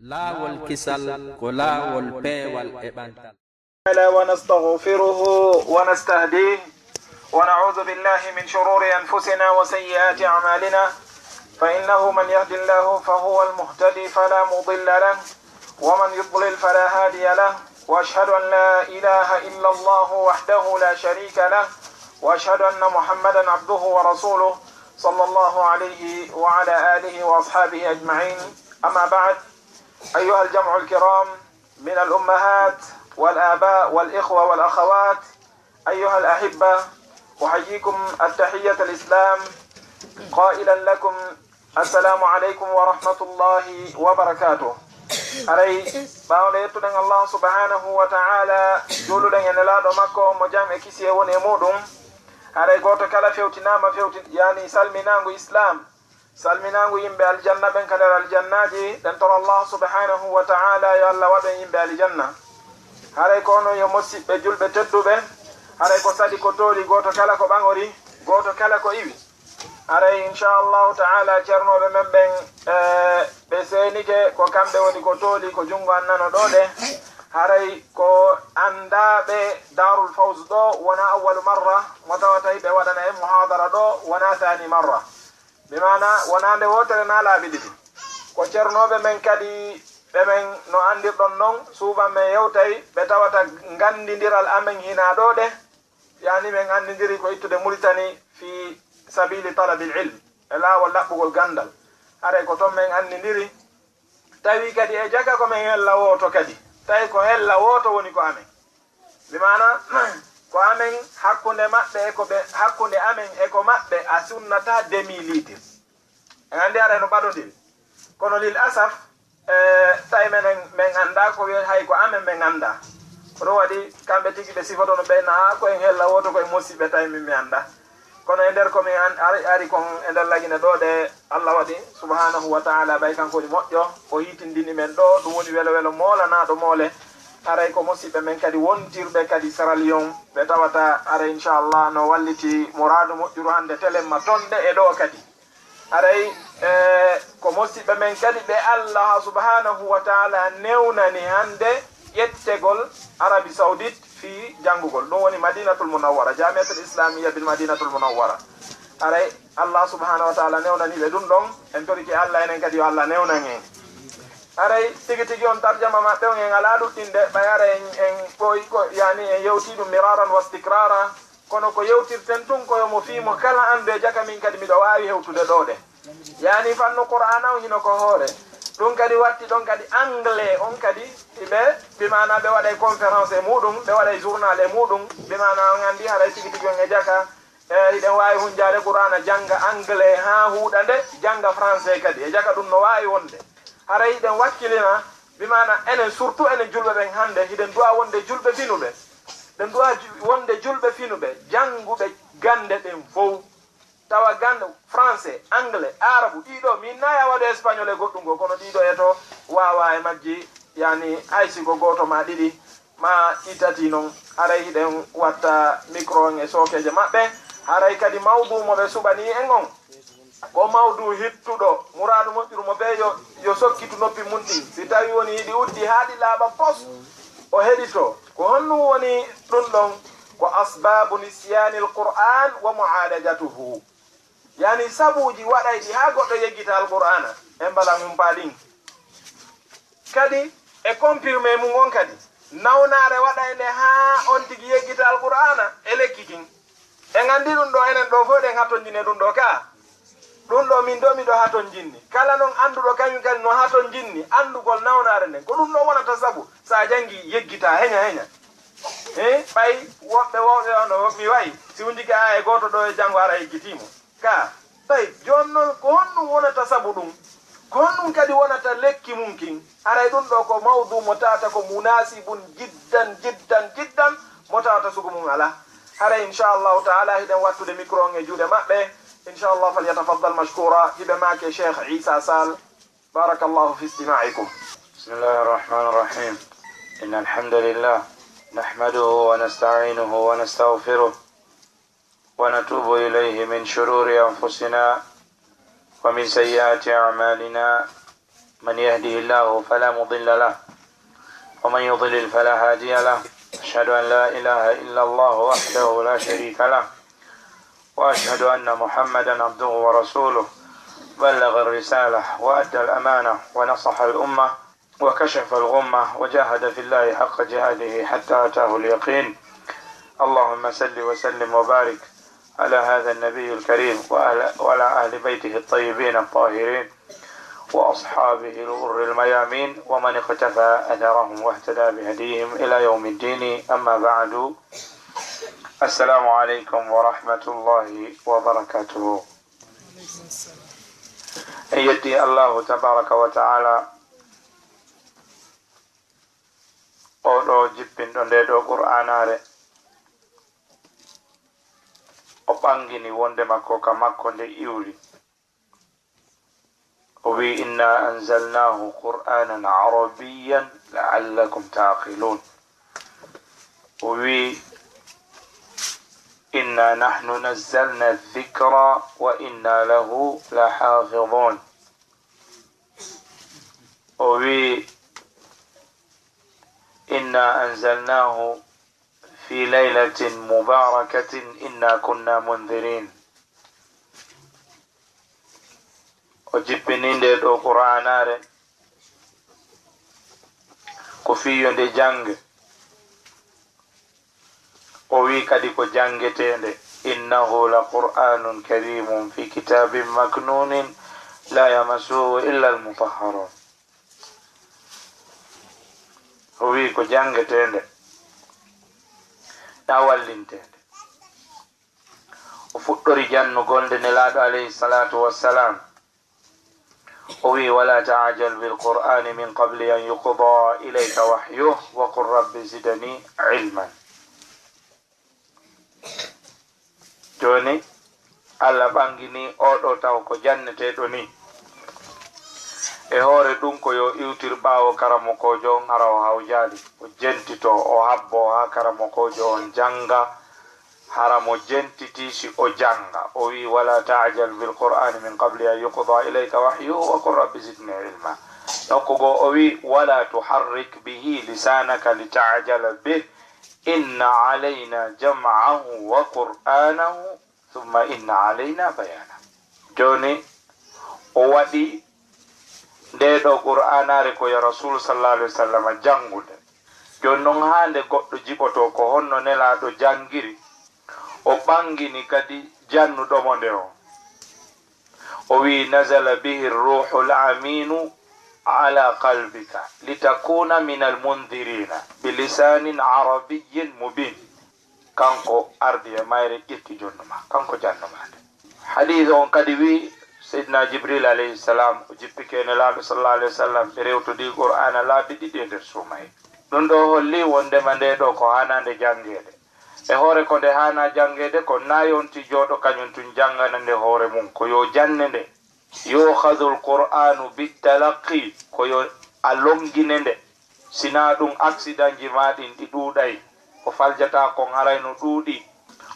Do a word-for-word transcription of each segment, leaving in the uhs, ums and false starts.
Laawol kisal ko laawol peewal e ɓantal. تعالى ونستغفره ونستهديه، ونعوذ بالله من شرور أنفسنا وسيئات أعمالنا، فإنه من يهد الله فهو المهتدي فلا مضل له، ومن يضلل فلا هادي له، وأشهد أن لا إله إلا الله وحده لا شريك له، وأشهد أن محمدا عبده ورسوله، صلى الله عليه وعلى آله وأصحابه أجمعين. أما بعد، أيها الجمع الكرام من الأمهات والآباء والإخوة والأخوات، أيها الأحبة، أحييكم التحية الإسلام، قائلا لكم: السلام عليكم ورحمة الله وبركاته. Aray, ɓaawo nde yettuɗen Allah subhanahu wa ta'ala, juuluɗen e Nelaaɗo makko mo jam e kisiyee woni e muuɗum. Haray gooto kala fewtinaama fewti, yani salminaangu Islam, salminaangu yimɓe aljanna ɓen ka nder aljannaaji, ɗen toro Allah subhanahu wa ta'ala yo Allah waɗu en yimɓe aljanna. Haray ko onon yo musiɓɓe julɓe tedduɓe, haray ko saɗi ko tooli gooto kala ko ɓaŋori, gooto kala ko iwi. Haray inchallahu ta'ala ceernooɓe men ɓen, eh, ɓe seenike, ko kamɓe woni ko tooli ko junngo an nano ɗoo ɗe. Haray ko anndaaɓe Daarul Fawz ɗoo, wonaa awwalu marra mo tawata hiɓe waɗana en muhaadara ɗoo, wonaa taani marra. Bi maana wonaa nde wootere naa laabi ɗiɗi. Ko ceernooɓe men kadi, ɓe men no anndirɗon non, suuban men yewtay, ɓe tawata nganndindiral amen hinaa ɗoo ɗe, yani men anndindiri ko ittude Muritani fi sabili talabil ilm, e laawol laɓɓugol ganndal. Haray ko ton men anndindiri, tawi kadi e jaka ko men hella wooto kadi, tawi ko hella wooto woni ko amen. Bi maana, ko amen hakkunde maɓɓe e ko ɓe, hakkunde amen e ko maɓɓe a sunnata demi litre. En anndi haray no ɓadondiri. Kono lil asaf, eh, tawi menen, men annda ko wiye hay ko amen men annda. Ko ɗum waɗi kamɓe tigi ɓe sifotono ɓe na ko en hella wooto ko en musiɓɓe tawi min mi annda. Kono e nder ko min an-, ari, ari kon e nder Lagine ɗoo ɗe, Allah waɗi subhanahu wa ta'ala ɓay kanko woni moƴƴo, o hiitindini men ɗoo, ɗum woni welo welo moolanaaɗo moole. Haray ko musiɓɓe men kadi wontirɓe kadi Sierra Leone, ɓe tawata haray inchallah no walliti muraadu moƴƴuru hannde telemma tonɗe e ɗoo kadi. Haray, eh, ko musiɓɓe men kadi ɓe Allah subhanahu wa ta'ala newnani hannde ƴettegol Arabie Saoudite fii janngugol. Ɗum woni Madinatul Munawwara, Jamiatul Islamiyya bil Madinatul Munawwara. Haray Allah subhanahu wa ta'ala newnani ɓe ɗum ɗon. En torike Allah, enen kadi yo Allah newnan en. Haray tigi tigi on tarjama maɓɓe on en alaa ɗuɗɗinde, ɓay haray en, en ɓooyi ko, yani en yewtii ɗum miraran wa istikrara. Kono ko yewtirten tun ko yo mo fii mo kala anndu e jaka, min kadi miɗo waawi hewtude ɗoo ɗe. Yani fannu Qur'aana on hino ko hoore. Ɗum kadi watti ɗon kadi anglais on kadi, ɓe, bi maana ɓe waɗay conférence e muuɗum, ɓe waɗay journal e muuɗum, bi maana on anndi haray tigi tigi on e jaka, e, hiɗen waawi hunjaade Qur'aana jannga anglais haa huuɗa nde, jannga français kadi. E jaka ɗum no waawi wonde. Haray hiɗen wakkilina, bi maana enen, surtout enen julɓe ɓen hannde, hiɗen du'a wonde julɓe finuɓe. Ɗen du'a ju-, wonde julɓe finuɓe, jannguɓe gannde ɗen fow. Tawa gannde français, anglais, arabu, ɗiɗo, min na ya waɗu espagnol e goɗɗum goo, kono ɗiɗo e to waawa e majji, yani, hay si ko gooto ma ɗiɗi, ma ɗi tati non, haray hiɗen watta micro en e sookeeje maɓɓe, haray kadi mawdu mo ɓe suɓanii en on, ko mawdu hittuɗo, muraadu moƴƴuru mo ɓe yo, yo sokkitu noppi mun ɗin, si tawi woni hiɗi uddi haa ɗi laaɓa pos, o heɗito. Ko honɗum woni ɗum ɗon? Ko asbabu nisyani alquran wa mu'alajatuhu. Yani sabuuji waɗayɗi haa goɗɗo yeggita Alqur'aana, en mbala humpaa ɗin. Kadi e comprimé mum on kadi, nawnaare waɗay nde haa on tigi yeggita Alqur'aana e lekki kin. En anndi ɗum ɗoo, enen ɗoo fof eɗen hatonjini e ɗum ɗoo kaa. Ɗum ɗoo min ɗoo miɗo hatonjinni. Kala non annduɗo kañum kadi no hatonjinni anndugol nawnaare nden. Ko ɗum ɗoo wonata sabu so a janngii yeggitaa heña heña. He, ɓay woɓɓe wowɓe wano mi wayi, si wonji ke aya gooto ɗoo e janngo ara yeggitii mo. Ka, tawi, jooni noon, ko honɗum wonata sabu ɗum? Ko honɗum kadi wonata lekki mum kin? Haray ɗum ɗoo ko mawdu mo tawata ko munasibun jiddan, jiddan, jiddan, mo tawata sugu mum alaa. Haray, inchallahu taala, hiɗen wattude micro on e juuɗe maɓɓe. Inchallah, falyatafaddal mashkura, hiɓe maake Cheikh Issa Sall. بارك الله في استماعكم. بسم الله الرحمن الرحيم. إن الحمد لله نحمده ونستعينه ونستغفره ونتوب إليه من شرور أنفسنا ومن سيئات أعمالنا. من يهده الله فلا مضل له، ومن يضلل فلا هادي له. أشهد أن لا إله إلا الله وحده لا شريك له، وأشهد أن محمدا عبده ورسوله، بلغ الرسالة وأدى الأمانة ونصح الأمة وكشف الغمة وجاهد في الله حق جهاده حتى أتاه اليقين. اللهم صل وسلم وبارك على هذا النبي الكريم وعلى، وعلى أهل بيته الطيبين الطاهرين وأصحابه الغر الميامين ومن اقتفى أثرهم واهتدى بهديهم إلى يوم الدين. أما بعد. السلام عليكم ورحمة الله وبركاته. En yetti Allahu tabaraka wa taala, oo ɗo jippinɗo ndee ɗo Qur'aanaare. O ɓangini wonde makko ka makko nde iwri. O wi'i: "Inna anzalnahu Qur'anan Arabiyyan la'allakum ta'qilun." O wi'i: "Inna nahnu nazzalna dhikra wa inna lahu lahafidhun." O wi'i: "Inna anzalnahu fi laylatin mubarakatin inna kunna mundhirin." O jippini nde ɗo Qur'aanaare ko fii yo nde jannge. O wi'i kadi ko janngeteende. "Innahu la Qur'anun karimun fi kitabin maknunin la yamassuhu illa al-mutahharun." O wi'i ko janngeteende, na wallinteende. O fuɗɗori jannugol nde Nelaaɗo alayhi salatu wassalam. O wi'i: "Wala ta'jal bil Qur'ani min qabli an yuqda ilayka wahyuh wa qul rabbi zidni ilman." Jooni, Allah ɓangini oo ɗo taw ko janneteeɗo ni. E hoore ɗum ko yo iwtir ɓaawo karamokoojo on hara o hawjaali, o jentito, o habbo haa karamokoojo on jannga, hara mo jentiti si o jannga. O wi'i: "Wala ta'jal bil Qur'ani min qabli an yuqda ilayka wahyuhu wa qul rabbi zidni ilma." Nokku goo o wi'i: "Wala tuharrik bihi lisanaka lita'jala bih, inna alayna jam'ahu wa qur'anahu, thumma inna alayna bayana." Jooni, o waɗi ndee ɗo Qur'aanaare ko yo Rasuulu sallallahu alaihi wasallam janngude. Jooni noon, haa nde goɗɗo jiɓotoo ko honno Nelaaɗo janngiri, o ɓangini kadi jannuɗo mo nde o. O wi'i: "Nazala bihi ruuhul amiinu ala qalbika litakuna minal mundhirina bi lisanin arabiyyin mubin." Kanko ardi e mayre, ƴetti jonnu ma, kanko jannu ma nde. Hadiis on kadi wi'i, Seydina Jibril alayhi salam, o jippike e Nelaaɗo sallallahu alayhi wa sallam, ɓe rewtodi Qur'aana laabi ɗiɗi e nder suumayee. Ɗum ɗo holli wondema nde ɗo ko haanaande janngeede. E hoore ko nde haanaa janngeede, ko na yonti jooɗo kañum tun janngana nde hoore mum, ko yo janne nde. Yu'khadhul Qur'anu bit-talaqqi, ko yo a longine nde. Sinaa ɗum, aksidanji maa ɗin ɗi ɗuuɗay, ko faljataa kon haray no ɗuuɗi.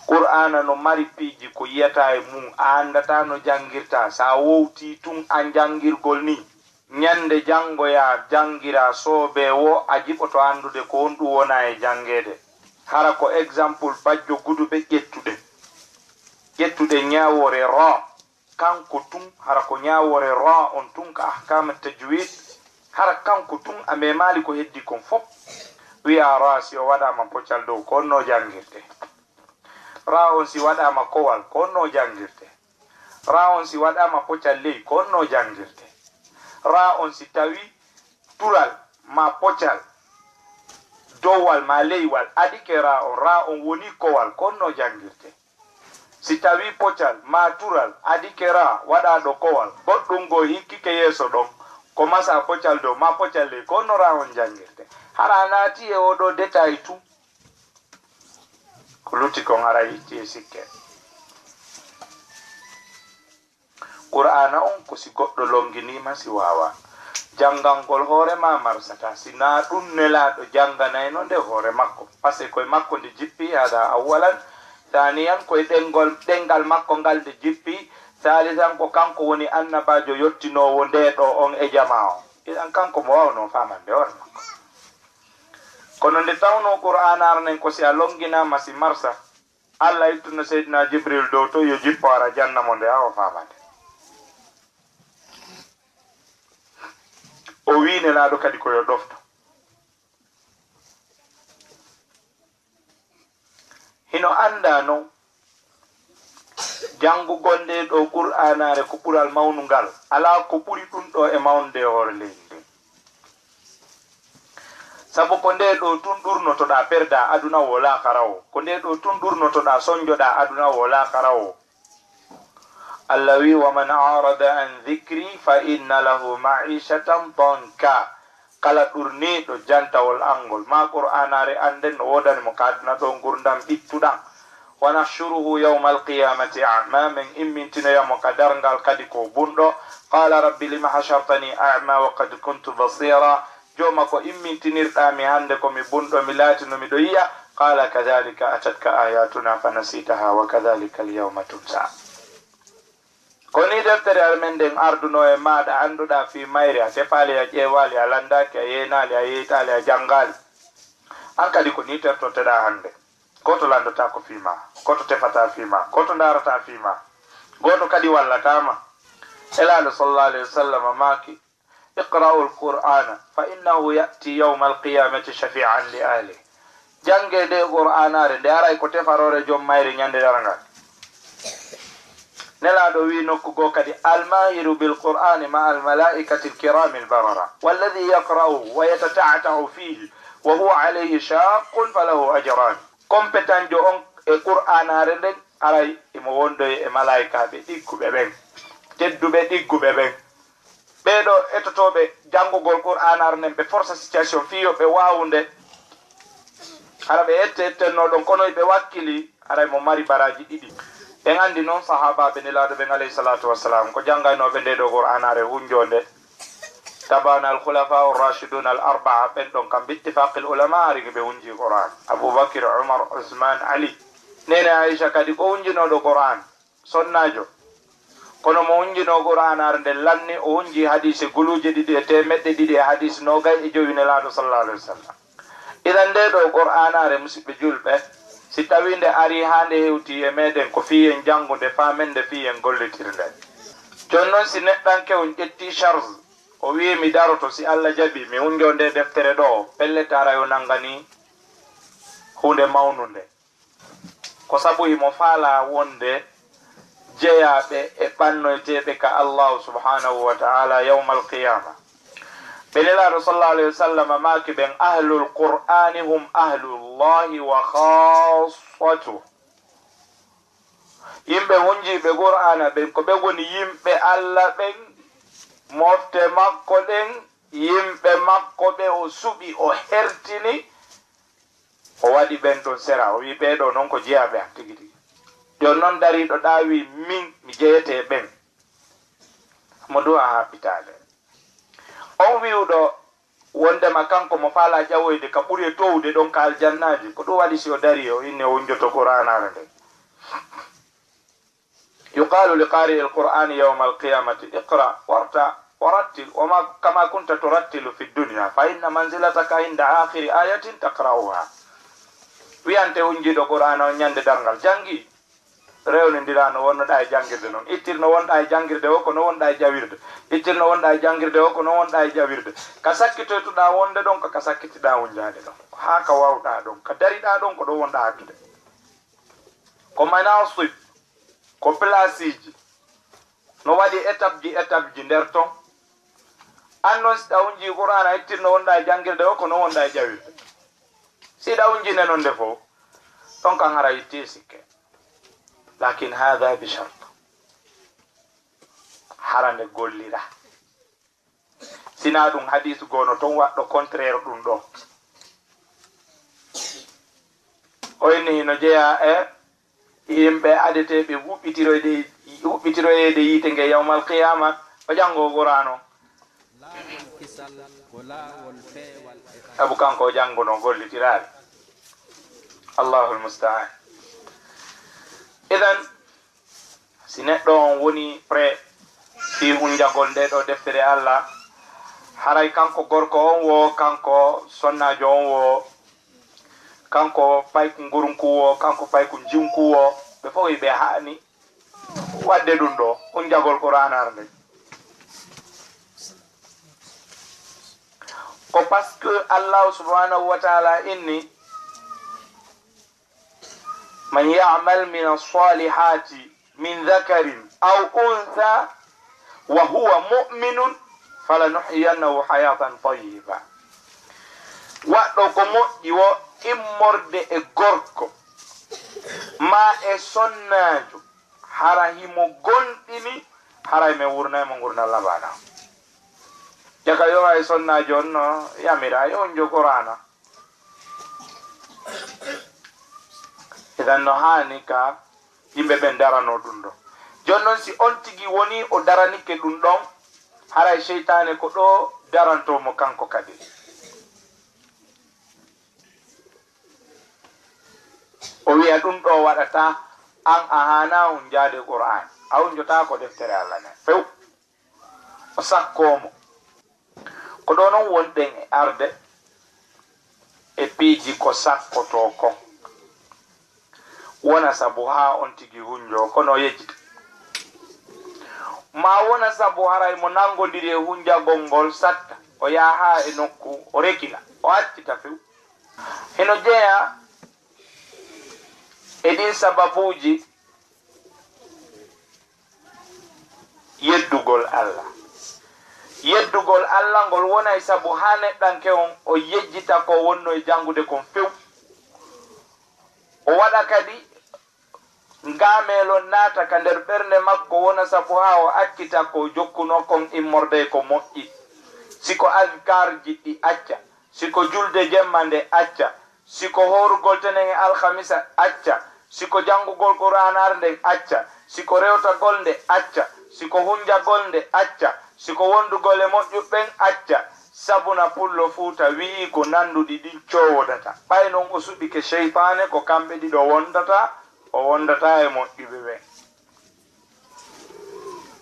Qur'aana no mari piiji ko yi'ataa e mum, a anndataa no janngirtaa. Sa wowtii tun an janngirgol nii, ñannde janngoyaa janngiraa soobee woo, a jiɓoto anndude ko honɗum wonaa e janngeede. Hara ko exemple bajjo guduɓe ƴettuɗe. Ƴettuɗe ñaawoore raa. Kanko tun, hara ko ñaawoore raa on tun ka ahkaam tajwid, hara kanko tun a memaali ko heddi kon fof. Wi'a raa si o waɗaama pocal dow, ko honno janngirte? Raa on si waɗaama kowal, ko honno janngirte? Raa on si waɗaama pocal ley, ko honno janngirte? Raa on si tawi tural ma pocal dowwal ma leywal adike raa on, raa on woni kowal, ko honno janngirte? Si tawii pocal maa tural adike raa waɗaaɗo kowal, goɗɗum goo hikkike yeeso ɗon, ko masaa pocal dow maa pocal ley, ko honno raa on janngirte? Hara a naatii e oo ɗoo détail tun. Ko lutti kon haray itti e sikke. Qur'aana on ko si goɗɗo longiniima si waawaa. Janngangol hoore maa marsataa, si naa ɗum Nelaaɗo jannganayno nde hoore makko. Parce que ko e makko nde jippi, haadaa awwalan. Saaniyan, ko e ɗenngol, ɗemngal makko ngal nde jippi. Saalisan, ko kanko woni annabaajo yottinoowo nde ɗo on e jamaa on. Idan kanko mo waawno faamande hoore makko. Kono nde tawnoo Qur'aanaare nden ko si a lonnginaama si marsa, Alla ittuno Seydina Jibril dow to yo jippo ara janna mo nde haa o faama nde. O wiyi Nelaaɗo kadi ko yo ɗofto. Hino anndaa non, janngugol ndee ɗoo Qur'aanaare ko ɓural mawnungal. Alaa ko ɓuri ɗum ɗoo e mawnde e hoore leydi ndin. Sabu ko ndee ɗoo tun ɗurnotoɗaa perdaa aduna woo laakara woo. Ko ndee ɗoo tun ɗurnotoɗaa sonnjoɗaa aduna woo laakara woo. Allah wi'i, "Wa man a'rada an dhikri fa inna lahu ma'ishatan danka." Kala ɗurniiɗo jantawol an ngol, maa Qur'aanaare an nden, no woodani mo ka aduna ɗoo ngurndan ɓittuɗan. "Wa nahshuruhu yawmal qiyamati a'ma." Men immintinoya mo ka darngal kadi ko bunɗo. "Qala rabbi lima hashartani a'ma wa qad kuntu basira." Jooma, ko immintinirɗaa mi hannde ko mi bunɗo, mi laatino miɗo yi'a? Qala kadhalika atatka ayatuna fanasitaha wa kadhalika al-yawma tunsa. Ko nii deftere ar men nden ardunoo e maaɗa, annduɗaa fii mayre, a tefaali, a ƴeewaali, a lanndaaki, a yeenaali, a yeeytaali, a janngaali. An kadi ko nii tertorteɗaa hannde. Gooto lanndotaako fii maa, gooto tefataa fii maa, gooto ndaarataa fii maa, gooto kadi wallataa ma. Nelaaɗo sallallahu alayhi wa sallam maaki, "Iqra'ul Qur'ana fa innahu ya'ti yawmal qiyamati shafi'an li ahli." Janngee ndee Qur'aanaare, nde aray ko tefaroore jom mayre ñande darngal. Nelaaɗo wi'i nokku goo kadi, "Al-mahiru bil Qur'ani ma'al mala'ikatil kiramil barara, walladhi yaqra'uhu wa yatata'ata'u fihi wa huwa alayhi shaqqun falahu ajran." Kompetanjo on e Qur'aanaare nden, aray imo wondoyi e malaa'ikaaɓe ɗigguɓe ɓen, tedduɓe ɗigguɓe ɓen. Ɓee ɗoo etotooɓe janngugol Qur'aanaare nden, ɓe forsa situation fii yo ɓe waawu nde. Hara ɓe ette ettennoo ɗon, kono ɓe wakkili, haray mo mari baraaji ɗiɗi. En anndi non sahaabaaɓe Nelaaɗo ɓen alayhi salaatu wassalaam, ko janngaynooɓe ndee ɗoo Qur'aanaare hunjoo nde. Tabaana al khulafa ar rashidun al arba'a ɓen ɗon kam bittifaqil ulama hari ɓe hunji Qur'an. Abubakir, Umar, Usman, Ali. Neene Aisha kadi ko hunjinooɗo Qur'an. Sonnaajo. Kono mo hunjinoo Qur'aanaare nden lanni, o hunji hadiise guluuje ɗiɗi e teemeɗɗe ɗiɗi e hadiise noogay e jowi Nelaaɗo sallallahu alayhi wa sallam. Idan ndee ɗoo Qur'aanaare, musiɓɓe julɓe, si tawii nde arii haa nde hewtii e meeɗen, ko fii en janngu nde, faamen nde, fii en gollitir nde. Jooni non si neɗɗanke on ƴettii charge, o wi'i mi daroto, si Alla jaɓii, mi hunjoo ndee deftere ɗoo, pellet haray o nannganii huunde mawnunde. Ko sabu himo faalaa wonde jeyaaɓe e ɓannoyteeɓe ka Allaahu subhaanahu wa ta'aalaa yawmal qiyaama. Ɓe Nelaaɗo sallallaahu alayhi wa sallam maaki ɓen, "Ahlul Qur'aani hum ahlullaahi wa khaassatuh." Yimɓe hunjiiɓe Qur'aana ɓen, ko ɓe woni yimɓe Alla ɓen, mofte makko ɗen, yimɓe makko ɓe o suɓi, o hertini, o waɗi ɓen ɗon sera, o wi'i, "Ɓee ɗoo non ko jeyaaɓe am tigi tigi." Jooni non dariiɗo ɗaa wi'i, "Min, mi jeyete ɓen." Mo du'a haɓɓitaade. On wi'uɗo wondema kanko mo faalaa ƴawoyde ka ɓuri e towde ɗon ka aljannaaji, ko ɗum waɗi si o darii, o inni o wunjoto Qur'aanaare nden. Yuqaalu li qaari'il Qur'aani yawmal qiyaamati, "Iqra' warta' wa rattil, wa ma, kama kunta turattilu fid dunya, fa inna manzilataka inda aakhiri ayatin taqra'uha." Wi'ante hunjiiɗo Qur'aana on ñande darngal, "Janngi, rewnondiraa no wonnoɗaa e janngirde non. Ittir no wonɗaa e janngirde o, ko no wonɗaa e ƴawirde. Ittir no wonɗaa e janngirde o, ko no wonɗaa e ƴawirde. Ka sakkitoytuɗaa wonde ɗon, ko ka sakkitiɗaa wunjaade ɗon. Ko haa ka waawɗaa ɗon, ka dariɗaa ɗon, ko ɗon wonɗaa hattude." Ko manasib, ko placeji. No waɗi étape ji, étape ji nder ton. An non, si ɗa hunjii Qur'aana, ittir no wonɗaa e janngirde o, ko no wonɗaa e ƴawirde. Si ɗa hunjine non nde fof, ɗon kan hara ittii sikke. Lakin haada bi shart. Hara nde gollira. Sinaa ɗum, hadiisu goo no ton waɗɗo contraire ɗum ɗoo. O inni hino jeyaa e yimɓe adeteeɓe huɓɓitiroyde, huɓɓitiroyeede yiite nge yawmal qiyaama, o janngoo Qur'aana o. Laawol kisal ko laawol peewal e. Sabu kanko o jannguno, gollitiraali. Allahul musta'an. Idan, si neɗɗo on woni prêt fii hunjagol ndee ɗoo deftere Alla, Haray kanko gorko on woo, kanko sonnaajo on woo, kanko payku ngurunku woo, kanko payku njinku woo, ɓe fof ɓe haani waɗde ɗum ɗoo, hunjagol Qur'aanaare nden. Ko parce que Allahu subhanahu wa ta'ala inni, "Man ya'mal min as-salihati min dhakarin aw untha wa huwa mu'minun falanuhyiyannahu hayatan tayyiba." Waɗɗo ko moƴƴi wo immorde e gorko maa e sonnaajo, hara himo gomɗini, haray men wurnay mo ngurndan labaaɗan. Jaka yo ay sonnaajo on no yamira yo on jogo raana. Idan no haani ka yimɓe ɓen darano ɗum ɗo. Jooni non si on tigi woni o daranike ɗum ɗon, haray seytaane ko ɗo daranto mo kanko kadi. O wi'a ɗum ɗo waɗata an a haana hunjaade Qur'aan, a hunjotaako deftere Allah nden few. O sakkoo mo. Ko ɗo non wonɗen e arde e piiji ko sakkotoo kon. Wona sabu haa on tigi hunjoo, kono o yejjita. Maa wona sabu haray mo nanngondiri e hunjagol ngol satta, o yaha e nokku, o rekila, o accita few. Hino jeyaa e ɗin sababuuji yeddugol Allah. Yeddugol Allah ngol wonay sabu haa neɗɗanke on o yejjita ko wonno e janngude kon few. O waɗa kadi ngaameelon naata ka nder ɓernde makko, wona sabu haa o accita ko jokkunoo kon immorde e ko moƴƴi. Si ko adkaarji ɗi acca, si ko julde jemma nde acca, si ko hoorugol tenen e alhamisa acca, si ko janngugol Qur'aanaare nden acca, si ko rewtagol nde acca, si ko hunjagol nde acca, si ko wondugol e moƴƴuɓe ɓen acca, sabu na Pullo Fuuta wi'i ko nannduɗi ɗin coowodata. Ɓay non o suɓike seytaane ko kamɓe ɗiɗo wondata, o wondata e moƴƴuɓe ɓen.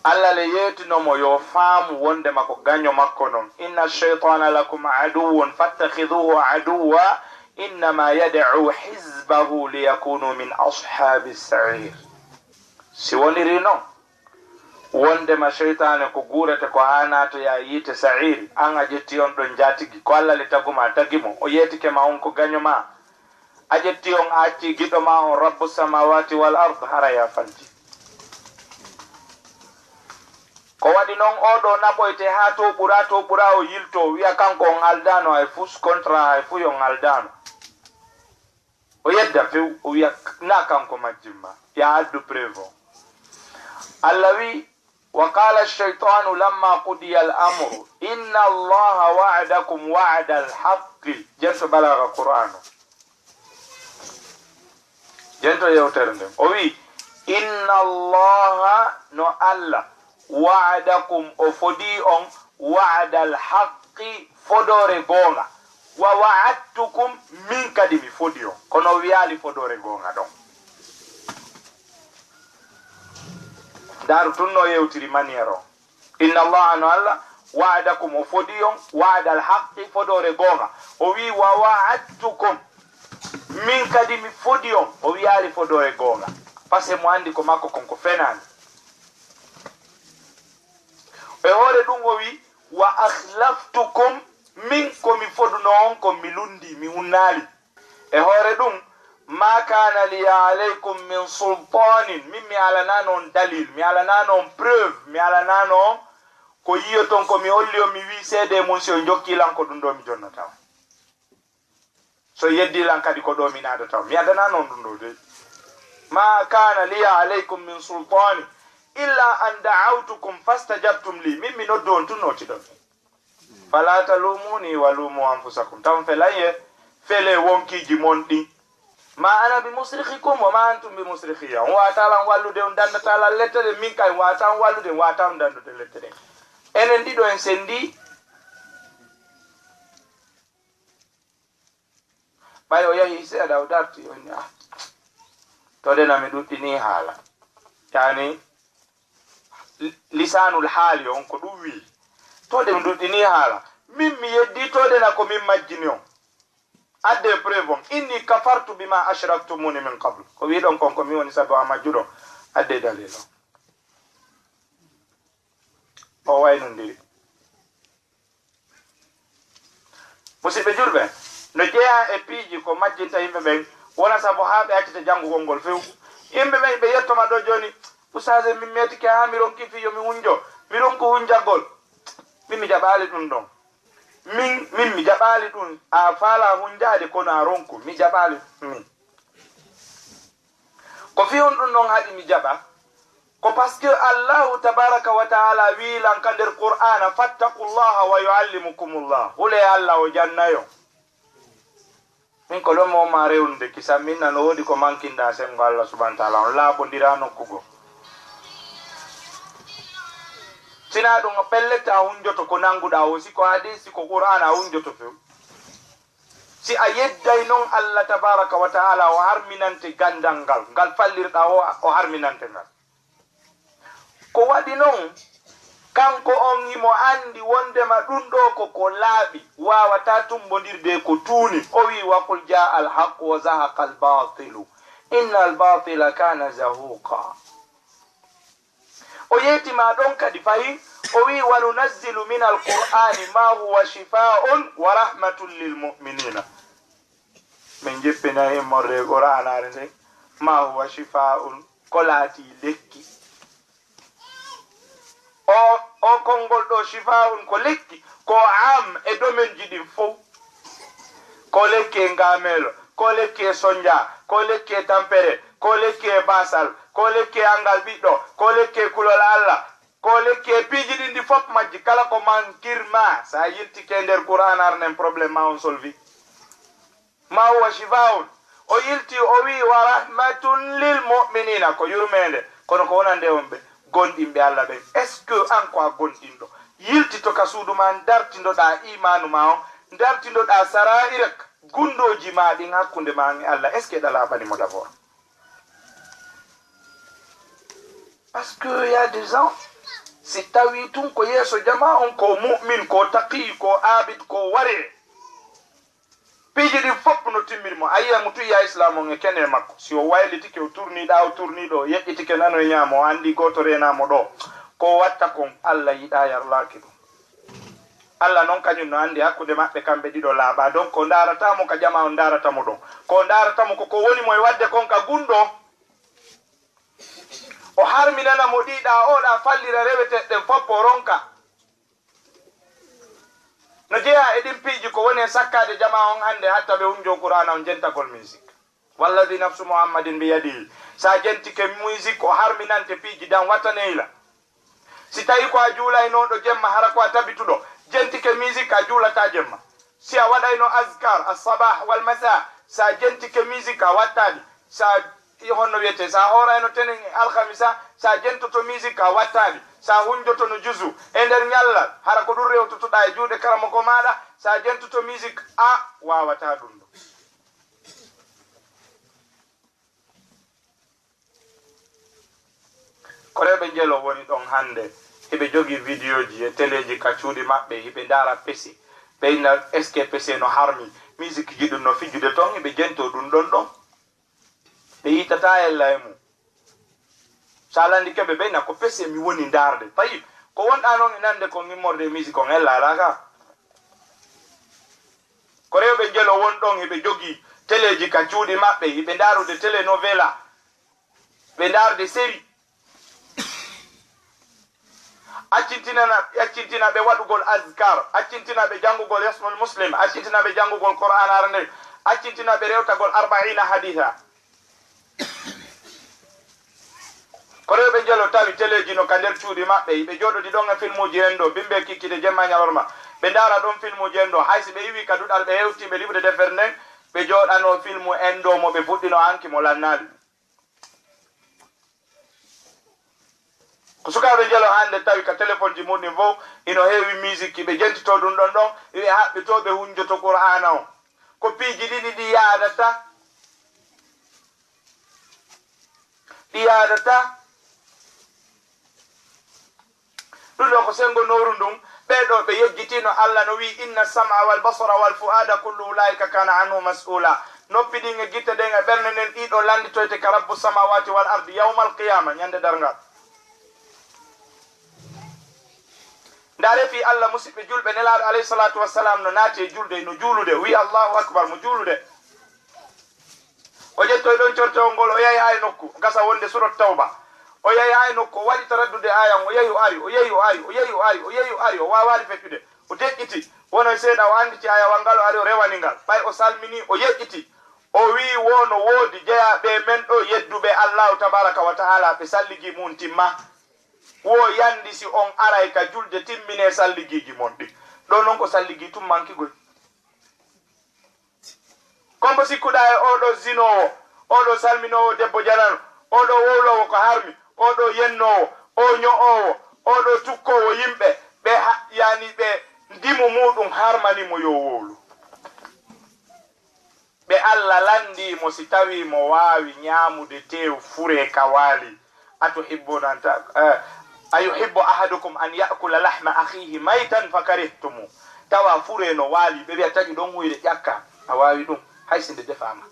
Allah le yeetino mo yo faamu wondema ko gaño makko non. "Inna shaytana lakum aduwwun fattakhiduhu aduwwa, innama yad'u hizbahu liyakunu min ashabi sa'ir." Si woniri non, wondema seytaane ko guurete ko haa naatoya yiite sa'ir, an a ƴetti on ɗon njaatigi, ko Allah le taguma, a tagi mo, o yeetike ma on ko gaño ma. A ƴetti on, a acci giɗo ma on, Rabbu samawati wal ard, hara ya fanti. Ko waɗi non, oo ɗoo naɓoyte haa to ɓura, to ɓura, o yilto, o wi'a kanko on aldaano hay fus, contrat hay fuu on aldaano. O yedda few, o wi'a na kanko majjimma, ya addu preuve on. Allah wi, "Wa qala ash-shaytanu lamma qudiya al-amru, inna Allaha wa'adakum wa'da al-haqqi." Jento balaga Qur'an o. Jento yewtere nden. O wi, "Inna Allaha, no Allah, wa'adakum, o fodi on, wa'da al-haqqi, fodore gonga. Wa wa'adtukum, min kadi mi fodi on." Kono o wi'ali fodore gonga ɗon. Ndaru tun no yewtiri manière on. "Inna Allaha, no Allah, wa'adakum, o fodi on, wa'da al-haqqi, fodore gonga." O wi, "Wa wa'adtukum, min kadi mi fodi on." O wi'ali fodore gonga. Parce que mo andi ko makko kon ko fenani. E hoore ɗum o wi, "Wa akhlaftukum, min ko mi foduno on, ko mi lundi, mi hunnali." E hoore ɗum, "Ma kana li alaykum min sultanin, min mi alanaano on dalil, mi alanaano on preuve, mi alanaano on ko yiyoton ko mi holli on, mi wi seede mun, si on jokki lan ko ɗum ɗo mi jonnata on. So yeddi lan kadi ko ɗo mi naadata on, mi adanaano on ɗum ɗo de. Ma kana li alaykum min sultanin illa an da'awtukum fastajabtum li, min mi noddu on tun notiɗon mi. Fala talumuni wa lumu anfusakum. Tan felanye, fele wonkiiji mon ɗin. Ma ana bi musrikhikum wa ma antum bi musrikhiya. On wata lan wallude, on dandata lan lette ɗen, min kay wata on wallude, wata on dandude lette ɗen. Enen ɗiɗo en sendi. Ɓay o yahi seeɗa, o darti, o inni, "Ah, to de na mi ɗuɗɗini haala." Yani, li-, lisanul haali on ko ɗum wi. To de mi ɗuɗɗini haala. Min mi yeddii to ɗen a ko min majjini on. Adde preuve on. Inni kafartu bima ashraktumuni min qabl. Ko wiɗon kon ko min woni sabu a majjuɗon. Adde dalil on. O waynondiri. Musidɓe julɓe, no jeyaa e piiji ko majjinta yimɓe ɓen, wona sabu haa ɓe accita janngugol ngol few. Yimɓe ɓen ɓe yettoma ɗo jooni, Ustaase, min meetike haa mi ronki fii yo mi hunjo, mi ronku hunjagol. Min mi jaɓaali ɗun ɗon. Min, min mi jaɓaali ɗun. A faalaa hunjaade kono a ronku. Mi jaɓaali min. Ko fii honɗun non haɗi mi jaɓa? Ko parce que Allahu tabaraka wa taala wi'i lan ka nder Qur'aana, "Fattaqullaha wa yu'allimukumullah." Hulee Allah o jannayon. Min ko ɗon mo ma rewnude kisan min nan o woodi ko mankinɗaa senngo Allah subhanahu wa taala on laaɓondiraa nokku goo. Sinaa ɗun pellet a hunjoto ko nannguɗaa o, si ko hadiisi, si ko Qur'aana a hunjoto few. Si a yedday non Allah tabaraka wa taala o harminante ganndal ngal, ngal fallirɗaa o, o harminante ngal. Ko waɗi non, kanko on himo anndi wonndema ɗun ɗoo ko ko laaɓi, waawataa tummbondirde e ko tuuni. O wi'i, "Wa qul jaa al haqqu wa zahaqa al baatilu, inna al baatila kaana zahuuqa." O yeeti ma ɗon kadi fahin, o wi'i, "Wa nunazzilu min al qur'aani ma huwa shifaa'un wa rahmatun lil mu'miniina." Min jippinay immorde e Qur'aanaare nden, "Ma huwa shifaa'un," ko laatii lekki. O, o konngol ɗoo, shifaa'un, ko lekki, ko am e domaine ji ɗin fow. Ko lekki e ngameelo, ko lekki e sonja, ko lekki e tampere, ko lekki e basal, ko lekki e anngal ɓiɗɗo, ko lekki e kulol Allah, ko lekki e piiji ɗin ɗi fof majji, kala ko mankir ma, sa yiltike nder Qur'an arnen, problème ma on solvi. Ma huwa shifaa'un. O yilti, o wi'i, "Wa rahmatun lil mu'minina," ko yurmeende, kono ko wonande on ɓe, gonɗinɓe Allah ɓen. Est-ce que an ko a gonɗinɗo? Yiltito ka suudu ma, dartindoɗaa imaanu ma on, dartindoɗaa sarairak, gunndooji ma ɗin hakkunde ma e Allah. Est-ce que ɗa laaɓani mo d'abord? Parce que y a des gens, si tawi tun ko yeeso jama on, ko mu'min, ko taqi, ko abid, ko ware. Piiji ɗin fof no timmiri mo. A yi'a mo tun, ya Islam on e kene makko. Si o waylitike, o turni ɗa, o turni ɗo, o yeƴƴitike nano e ñaamo, o anndi gooto reenaa mo ɗo. Ko o watta kon, Allah yiɗaa, yarlaaki ɗum. Allah non kañum no anndi hakkunde maɓɓe kamɓe ɗiɗo laaɓaa. Donc, o ndaarataa mo ka jama on ndaarata mo ɗon. Ko o ndaarata mo ko ko woni mo e waɗde kon ka gunɗo. O harminana mo ɗiɗa o ɗa fallira reweteɗe ɗen fof o ronka. No jeyaa e ɗin piiji ko woni e sakkaade jama on hannde hatta ɓe hunjo Qur'aana on jentagol musique. Walladhi nafsu Muhammadin biyadihi. Sa jentike musique o harminante piiji dan wataneyla. Si tawi ko a juulaynooɗo jemma, hara ko a tabituɗo, jentike musique, a juulataa jemma. Si a waɗayno azkar, as-sabah wal masa, sa jentike musique, a wattaali. Sa, honno wiyete, sa hoorayno tenen e alhamisa, sa jentoto musique, a wattaali. Sa hunjotono juzu e nder ñallal, hara ko ɗum rewtotoɗaa e juuɗe karamoko maaɗa, sa jentoto musique, a waawataa ɗum ɗo. Ko rewɓe njelo woni ɗon hannde, hiɓe jogii vidéoji e teleeji ka cuuɗi maɓɓe, hiɓe ndaara pese. Ɓe inna, "Est-ce que pese no harmi?" Musique ji ɗum no fijude ton, hiɓe jento ɗum ɗon ɗon. Ɓe yitataa ella e mum. Sa landike ɓe, ɓe inna, "Ko pese mi woni ndaarde." Tayyib, ko wonɗaa noon e nande kon immorde e musique on, ella alaa ka. Ko rewɓe njelo won ɗon, hiɓe jogii teleeji ka cuuɗi maɓɓe, hiɓe ndaarude telenovela, ɓe ndaarde série. Accintinana, accintina ɓe waɗugol azkar, accintina ɓe janngugol Hisnul Muslim, accintina ɓe janngugol Qur'an arande, accintina ɓe rewtagol Arba'iina Hadiisa. Ko rewɓe njelo tawi teleeji no ka nder cuuɗi maɓɓe, ɓe jooɗodi ɗon e filmuuji en ɗo, bimbe kikkide jemma ñalorma. Ɓe ndaara ɗon filmuuji en ɗo, hay si ɓe iwi ka duɗal ɓe hewti ɓe liɓude defere nden, ɓe jooɗano filmu en ɗo mo ɓe fuɗɗino hanki mo lannaali. Ko sukaaɓe njelo hannde tawi ka telefonji muɗum fof ino heewi musique, ɓe jentito ɗum ɗon ɗon, ɓe haɓɓito ɓe hunjoto Qur'aana on. Ko piiji ɗiɗi ɗi yaadata, ɗi yaadata. Ɗum ɗo ko senngo nooru ndun, Ɓee ɗoo ɓe yejjitiino Allah no wi'i, "Inna sam'a wal basara wal fu'aada kullu ulaa'ika kaana anhu mas'uula." Noppi ɗin e gite ɗen e ɓernde nden, ɗii ɗoo lannditoyte ka Rabbu samaawaati wal ardi yawmal qiyaama, ñande darngal. Ndaaree fii Allah, musiɓɓe julɓe, Nelaaɗo alayhi salaatu wassalaam no naati e julde, no juulude, o wi'i, "Allahu akbar," mo juulude. O ƴettoyi ɗon cortewol ngol, o yahi haa e nokku, gasa wonde Surat Tawba. O yahi haa e nokku, o waɗi taraddude aayan, o yahi o ari, o yahi o ari, o yahi o ari, o yahi o ari, o waawaali feƴƴude. O deƴƴiti, wono e seeɗa, o annditi aayawal ngal, o ari, o rewani ngal. Ɓay o salmini, o yeƴƴiti. O wi'i, "Wo no woodi jeyaaɓe men ɗoo yedduɓe Allaahu tabaaraka wa ta'aala, ɓe salligi mun timma. Wo yandi si on aray ka julde, timminee salligiiji mon ɗin." Ɗoo non ko salligii tun manki goy. Kombo sikkuɗaa e oo ɗoo zinoowo, oo ɗoo salminoowo debbo janano, oo ɗoo wowloowo ko harmi, oo ɗoo yennoowo, oo ño'oowo, oo ɗoo cukkoowo yimɓe, ɓe ha-, yani ɓe ndimu muuɗum harmani mo yo wowlu. Ɓe Allah lanndii mo si tawii mo waawi ñaamude teew furee ka waali. Atuhibbuna an ta-, eh, ayuhibbu ahadukum an ya'kula lahma akhihi maytan fakarihtumuh. Tawa furee no waali, ɓe wi'a taƴu ɗon huyre ƴakka. A waawi ɗum, hay si nde defaama.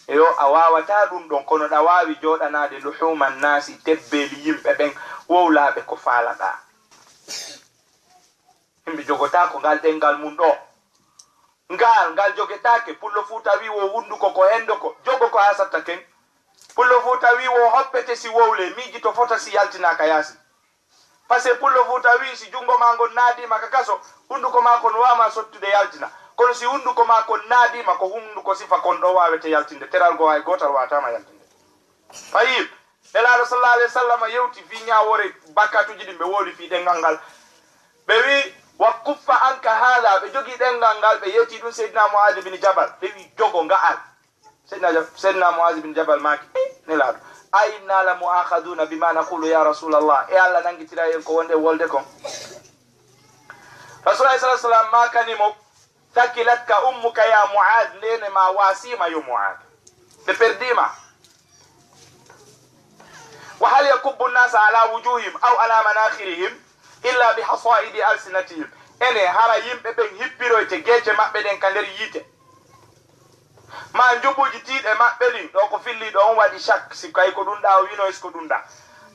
Eyo, a waawataa ɗum ɗon, kono ɗa waawi jooɗanaade luhuman naasi, tebbeeli yimɓe ɓen, wowlaaɓe ko faalaɗaa. Yimɓe jogotaako ngal ɗenngal mum ɗoo. Ngal, ngal jogetaake. Pullo Fuuta wii wo hunnduko ko henndo ko, jogo ko haa satta ken. Pullo Fuuta wii wo hoppete si wowlee, miijito fota si yaltinaaka yaasi. Parce que Pullo Fuuta wii si junngo maa ngon naadiima ka kaso, hunnduko maa kon waawma sottude yaltina. Kono si hunnduko maa kon naadiima, ko hunnduko sifa kon ɗoo waawete yaltinde. Teral goo hay gootal waawataama yaltinde. Tayyib. Nelaaɗo sallallahu alayhi wa sallam yewti fii ñaawoore bakkatuuji ɗin ɓe woodi fii ɗenngal ngal. Ɓe wi'i, "Wa kuffa anka haadha," ɓe jogii ɗenngal ngal, ɓe yeeti ɗum Seydina Mu'aaz bin Jabal. Ɓe wi'i, "Jogo nga'al." Seydina Ja-, Seydina Mu'aaz bin Jabal maaki, "Eh, Nelaaɗo, a inna la mu'akhadhuna bima naqulu ya Rasulallah." E Allah nanngitiray en ko wonde wolde kon. Rasuulullaahi sallallaahu alayhi wa sallam maakani mo, "Thakilatka ummuka ya Mu'aaz, ndeene maa waasiima yo Mu'aaz. Ɓe perdii ma." "Wa hal yakubbu nnasa ala wujuhihim aw ala manakhirihim illa bi hasaidi alsinatihim." Ene hara yimɓe ɓen hippiroyte geece maɓɓe ɗen ka nder yiite? Maa njuɓuuji tiiɗe maɓɓe ɗin, ɗo ko fillii ɗo on waɗi shak, si kay ko ɗum ɗa o wino, est-ce que ɗum ɗa?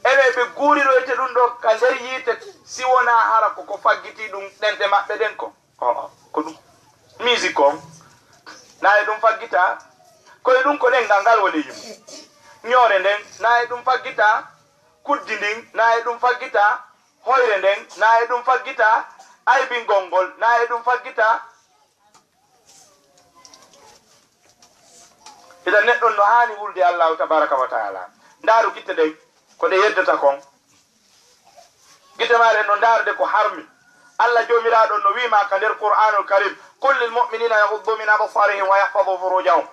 Ene ɓe guuriroyte ɗum ɗo ka nder yiite, si wonaa hara ko ko faggitii ɗum ɗenɗe maɓɓe ɗen ko? O'o, ko ɗum. Musique on, na e ɗum faggita. Ko e ɗum ko ɗenngal ngal woni yimɓe. Ñoore nden, na e ɗum faggita. Kuddi ndin, na e ɗum faggita. Hoyre nden, na e ɗum faggita. Aybingol ngol, na e ɗum faggita. Idan neɗɗo no haani hulde Allahu tabaraka wa taala. Ndaaru gite ɗen, ko ɗe yeddata kon. Gite maaɗe no ndaarde ko harmi. Allah Joomiraaɗo no wi'i ma ka nder Qur'aanul Karim, "Qul lil mu'minina yaghuddu min absarihim wa yahfazu furujahum."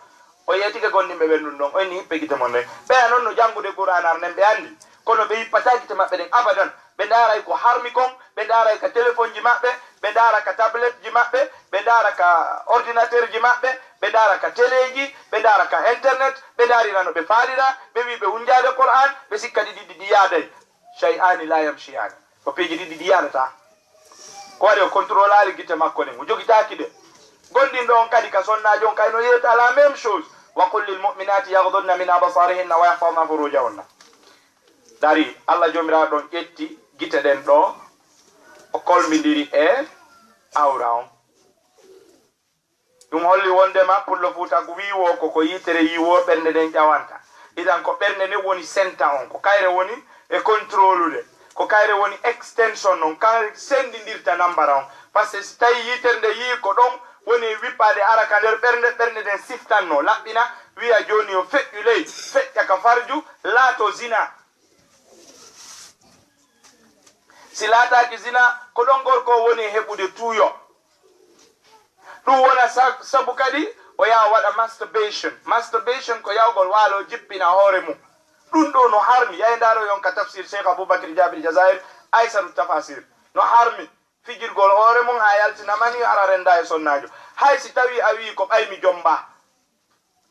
O yeetike gomɗinɓe ɓen ɗum ɗon, o inni, "Hippe gite mon ɗen." Ɓeya non no janngude Qur'aana nden, ɓe anndi, kono ɓe hippataa gite maɓɓe ɗen abadan. Ɓe ndaaray ko harmi kon, ɓe ndaaray ka telefonji maɓɓe, ɓe ndaara ka tabletji maɓɓe, ɓe ndaara ka ordinateurji maɓɓe, ɓe ndaara ka teleeji, ɓe ndaara ka internet, ɓe ndaarira no ɓe faalira, ɓe wi'i ɓe hunjaade Qur'aan, ɓe sikka ɗi ɗiɗi ɗi yaaday. Shay'aani laa yamshiyaani. Ko piiji ɗiɗi ɗi yaadataa. Ko waɗi o contrôlaali gite makko ɗen, o jogitaaki ɗe. Gonɗinɗo on kadi ka sonnaajo on kay no yeeta la même chose. "Wa qul lil mu'minaati yaghdudna min absarihinna wa yahfazna furujahunna." Dari, Allah Joomiraaɗo on ƴetti gite ɗen ɗo, o kolmbindiri e awra on. Ɗum holli wondema Pullo Fuuta ko wiiwo ko, ko yitere yiwo ɓernde nden ƴawanta. Idan ko ɓernde nden woni senta on, ko kayre woni e contrôlude, ko kayre woni extension on, kayre sendindirta nambara on. Parce que si tawi yitere nde yii ko ɗon woni e wippaade ara ka nder ɓernde, ɓernde nden siftanno, laɓɓina, wi'a jooni yo feƴƴu ley, feƴƴa ka farju, laato zina. Si laataaki zina, ko ɗon gorko o woni e heɓude tuuyo. Ɗum wona sa-, sabu kadi o yaha waɗa masturbation. Masturbation ko yahugol waalo jippina hoore mum. Ɗum ɗo no harmi. Yahi ndaaro yon ka tafsir Cheikh Aboubacry Jabir Jazair, Aysatu Tafasir. No harmi fijirgol hoore mum haa yaltina mani hara rennda e sonnaajo. Hay si tawii a wi'i ko ɓay mi jommba.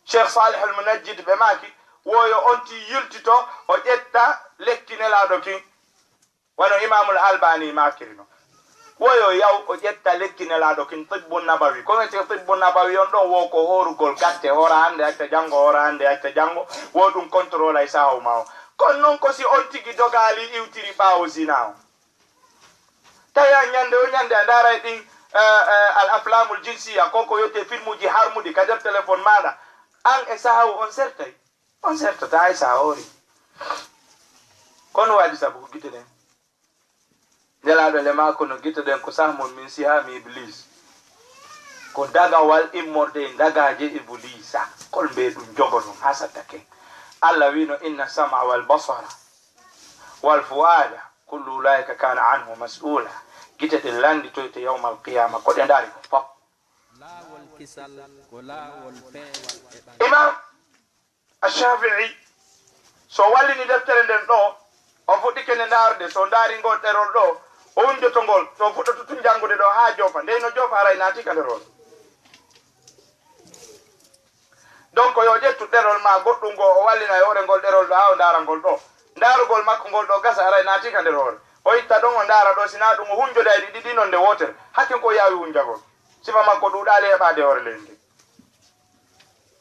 Cheikh Salih Al Munajjid ɓe maaki, wo yo on ti yiltito, o ƴetta lekki Nelaaɗo kin. Wano Imaamul Albani maakiri no. Wo yo yaw o ƴetta lekki Nelaaɗo kin, tibbu nabawi. Ko wiyetee tibbu nabawi on ɗon, wo ko hoorugol gatte, hoora hannde, acca janngo, hoora hannde, acca janngo, wo ɗum contrôle e sahaw ma o. Kono non ko si on tigi dogaali iwtiri ɓaawo zina o. Tawi a ñande o ñande a ndaara e ɗin, eh, eh, al aflamul jinsiya, ko ko wiyetee filmuuji harmuɗi ka nder téléphone maaɗa, an e sahaw on sertay. On sertata hay sa hoori. Kono waɗi sabu ko gite ɗen. Nelaaɗo le maa kono gite ɗen ko sahmun min sihami Iblis. Ko dagawal immorde e dagaaje Ibuliisa. Kol mbe ɗum jogono hasata ken. Allah wino, "Inna sama wal basara wal fuada kullu ulaika kana anhu mas'ula." Gite ɗen lannditoyte yawmal qiyama. Ko ɗe ndaari ko fop. Laawol kisal ko laawol peewal e ɓandu. Imam Ash-Shafi'i, so wallini deftere nden ɗo, o fuɗɗike nde ndaarde, so ndaari ngol ɗerol ɗo, o wunjoto ngol, so fuɗɗoto tun janngude ɗo haa joofa. Ndey no joofa, haray naati ka nder on. Donc, yo ƴettu ɗerol ma goɗɗum ngo, o wallina e hoore ngol ɗerol ɗo, haa o ndaara ngol ɗo. Ndaarugol makko ngol ɗo gasa, haray naati ka nder hoore. O itta ɗon, o ndaara ɗo, si naa ɗum, o hunjoda e ɗi ɗiɗi non nde wootere. Hakken ko o yaawi hunjagol. Sifa makko ɗuuɗaali heɓaade hoore leydi ndi.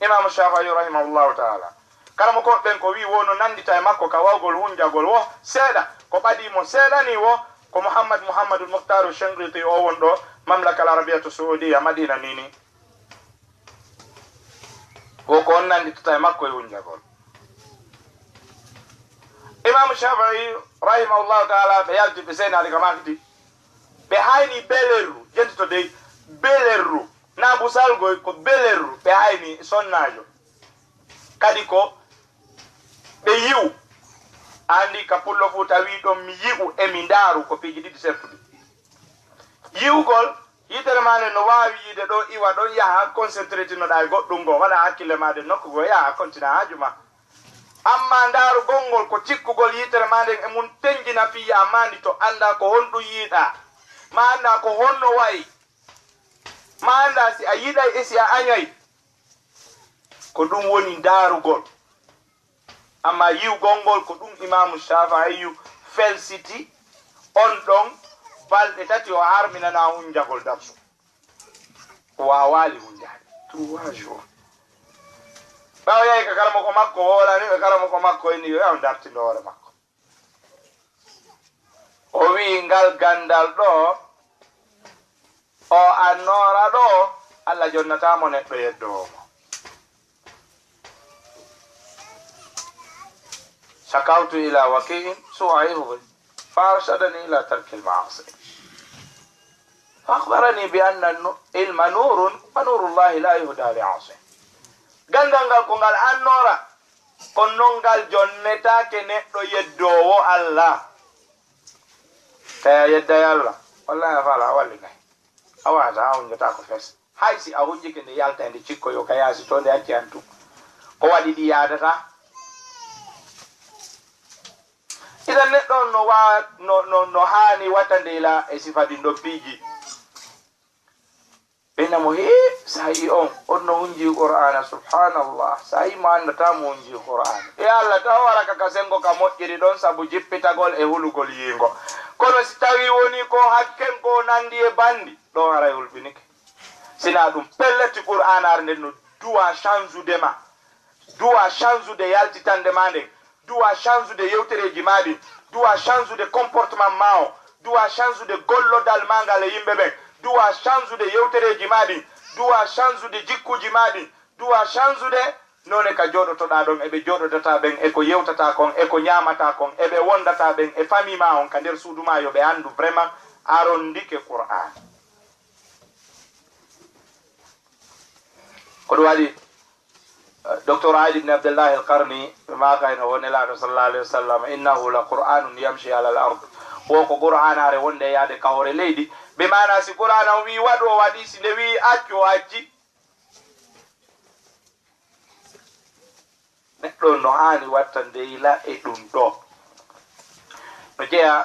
Imaamu Shaafi'i rahimahullahu taala, karamokooɓe ɓen ko wi'i wo no nanndita e makko ka wawgol hunjagol wo seeɗa, ko ɓadii mo seeɗa nii wo ko Muhammad Muhammadul Muhtaaru Shinqiti o won ɗo Mamlaka al Arabiyatu Suudiya Madina nii nii. Wo ko on nannditata e makko e hunjagol. Imaamu Shaafi'i rahimahullahu taala, ɓe yalti ɓe seenaade ka maakiti, ɓe hayni belerru, jentito dey, belerru. Naa busalgoy ko belerru ɓe hayni sonnaajo. Kadi ko ɓe yi'u. A anndi ka pullo fuu tawi ɗon mi yi'u e mi ndaaru ko piiji ɗiɗi sertuɗi. Yi'ugol, yitere maa nden no waawi yiide ɗo iwa ɗon yaha concentré tinoɗaa e goɗɗum ngo, waɗa hakkille maa nden nokku goo yaha kontina haaju maa. Ammaa ndaarugol ngol ko cikkugol yitere maa nden e mun tenjina fii yaa maandi to anndaa ko honɗum yiiɗaa, maa anndaa ko honno wa'i. Maa anndaa si a yiɗay e si a añay. Ko ɗum woni ndaarugol. Ammaa yi'ugol ngol ko ɗum Imaamu Shaafi'iyu felsiti on ɗon balɗe tati o harminanaa hunjagol darsu. O waawaali hunjaade. Trois jours. Ɓaawo yahi ka karamoko makko, o hoolani ɓe karamoko makko inni yo yaw dartindo hoore makko. O wi'i ngal ganndal ɗo, o annoora ɗo, Allah jonnataa mo neɗɗo yeddoowo mo. Shakawtu ila Waki'in su'a hifdhi, fa arshadani ila tarkil ma'asi. Fa akhbarani bi anna nu-, ilma nurun, wa nurullahi la yuhda li asi. Ganndal ngal ko ngal annoora, kono non ngal jonnetaake neɗɗo yeddoowo Allah. Tawi a yedday Allah, wallahi a faala a wallinay. A waata, a hunjataako fes. Hay si a hunjike nde yalta nde cikkoyo ka yaasi to nde acci an tun. Ko waɗi ɗi yaadata? Idan neɗɗo on no waa-, no, no, no haani wattande ila e sifa ɗin ɗon piiji. Ɓe namo, "Hee, saa'i on, on no hunji Qur'aana, subhaanallah, saa'i mo anndataa mo hunji Qur'aana." E Allah taw waraka ka senngo ka moƴƴiri ɗon sabu jippitagol e hulugol yiingo. Kono si tawii wonii ko hakken ko nanndi e banndi, ɗon haray hulɓinike. Sinaa ɗum, pellet Qur'aanaare nden no duwa chanzude ma, duwa chanzude yaltitande ma nden, duwa chanzude yewtereeji ma ɗin, duwa chanzude comportement ma o, duwa chanzude gollodal ma ngal e yimɓe ɓen, duwa chanzude yewtereeji ma ɗin, duwa chanzude jikkuuji ma ɗin, duwa chanzude noone ka jooɗotoɗaa ɗon, e ɓe jooɗodataa ɓen, e ko yewtataa kon, e ko ñaamataa kon, e ɓe wondataa ɓen, e famille ma on ka nder suudu ma, yo ɓe anndu vraiment a rondike Qur'aan. Ko ɗum waɗi, eh, Docteur Ali ibn Abdullah al-Qarni, ɓe maaka hino won Nelaaɗo sallallahu alayhi wa sallam, "Innahu la Qur'anun yamshi ala al-ard." Wo ko Qur'aanaare wonde e yaade ka hoore leydi. Bi maana si Qur'aana on wi'i waɗu, o waɗi, si nde wi'i accu, o acci. Neɗɗo no haani wattande yila e ɗum ɗo. No jeyaa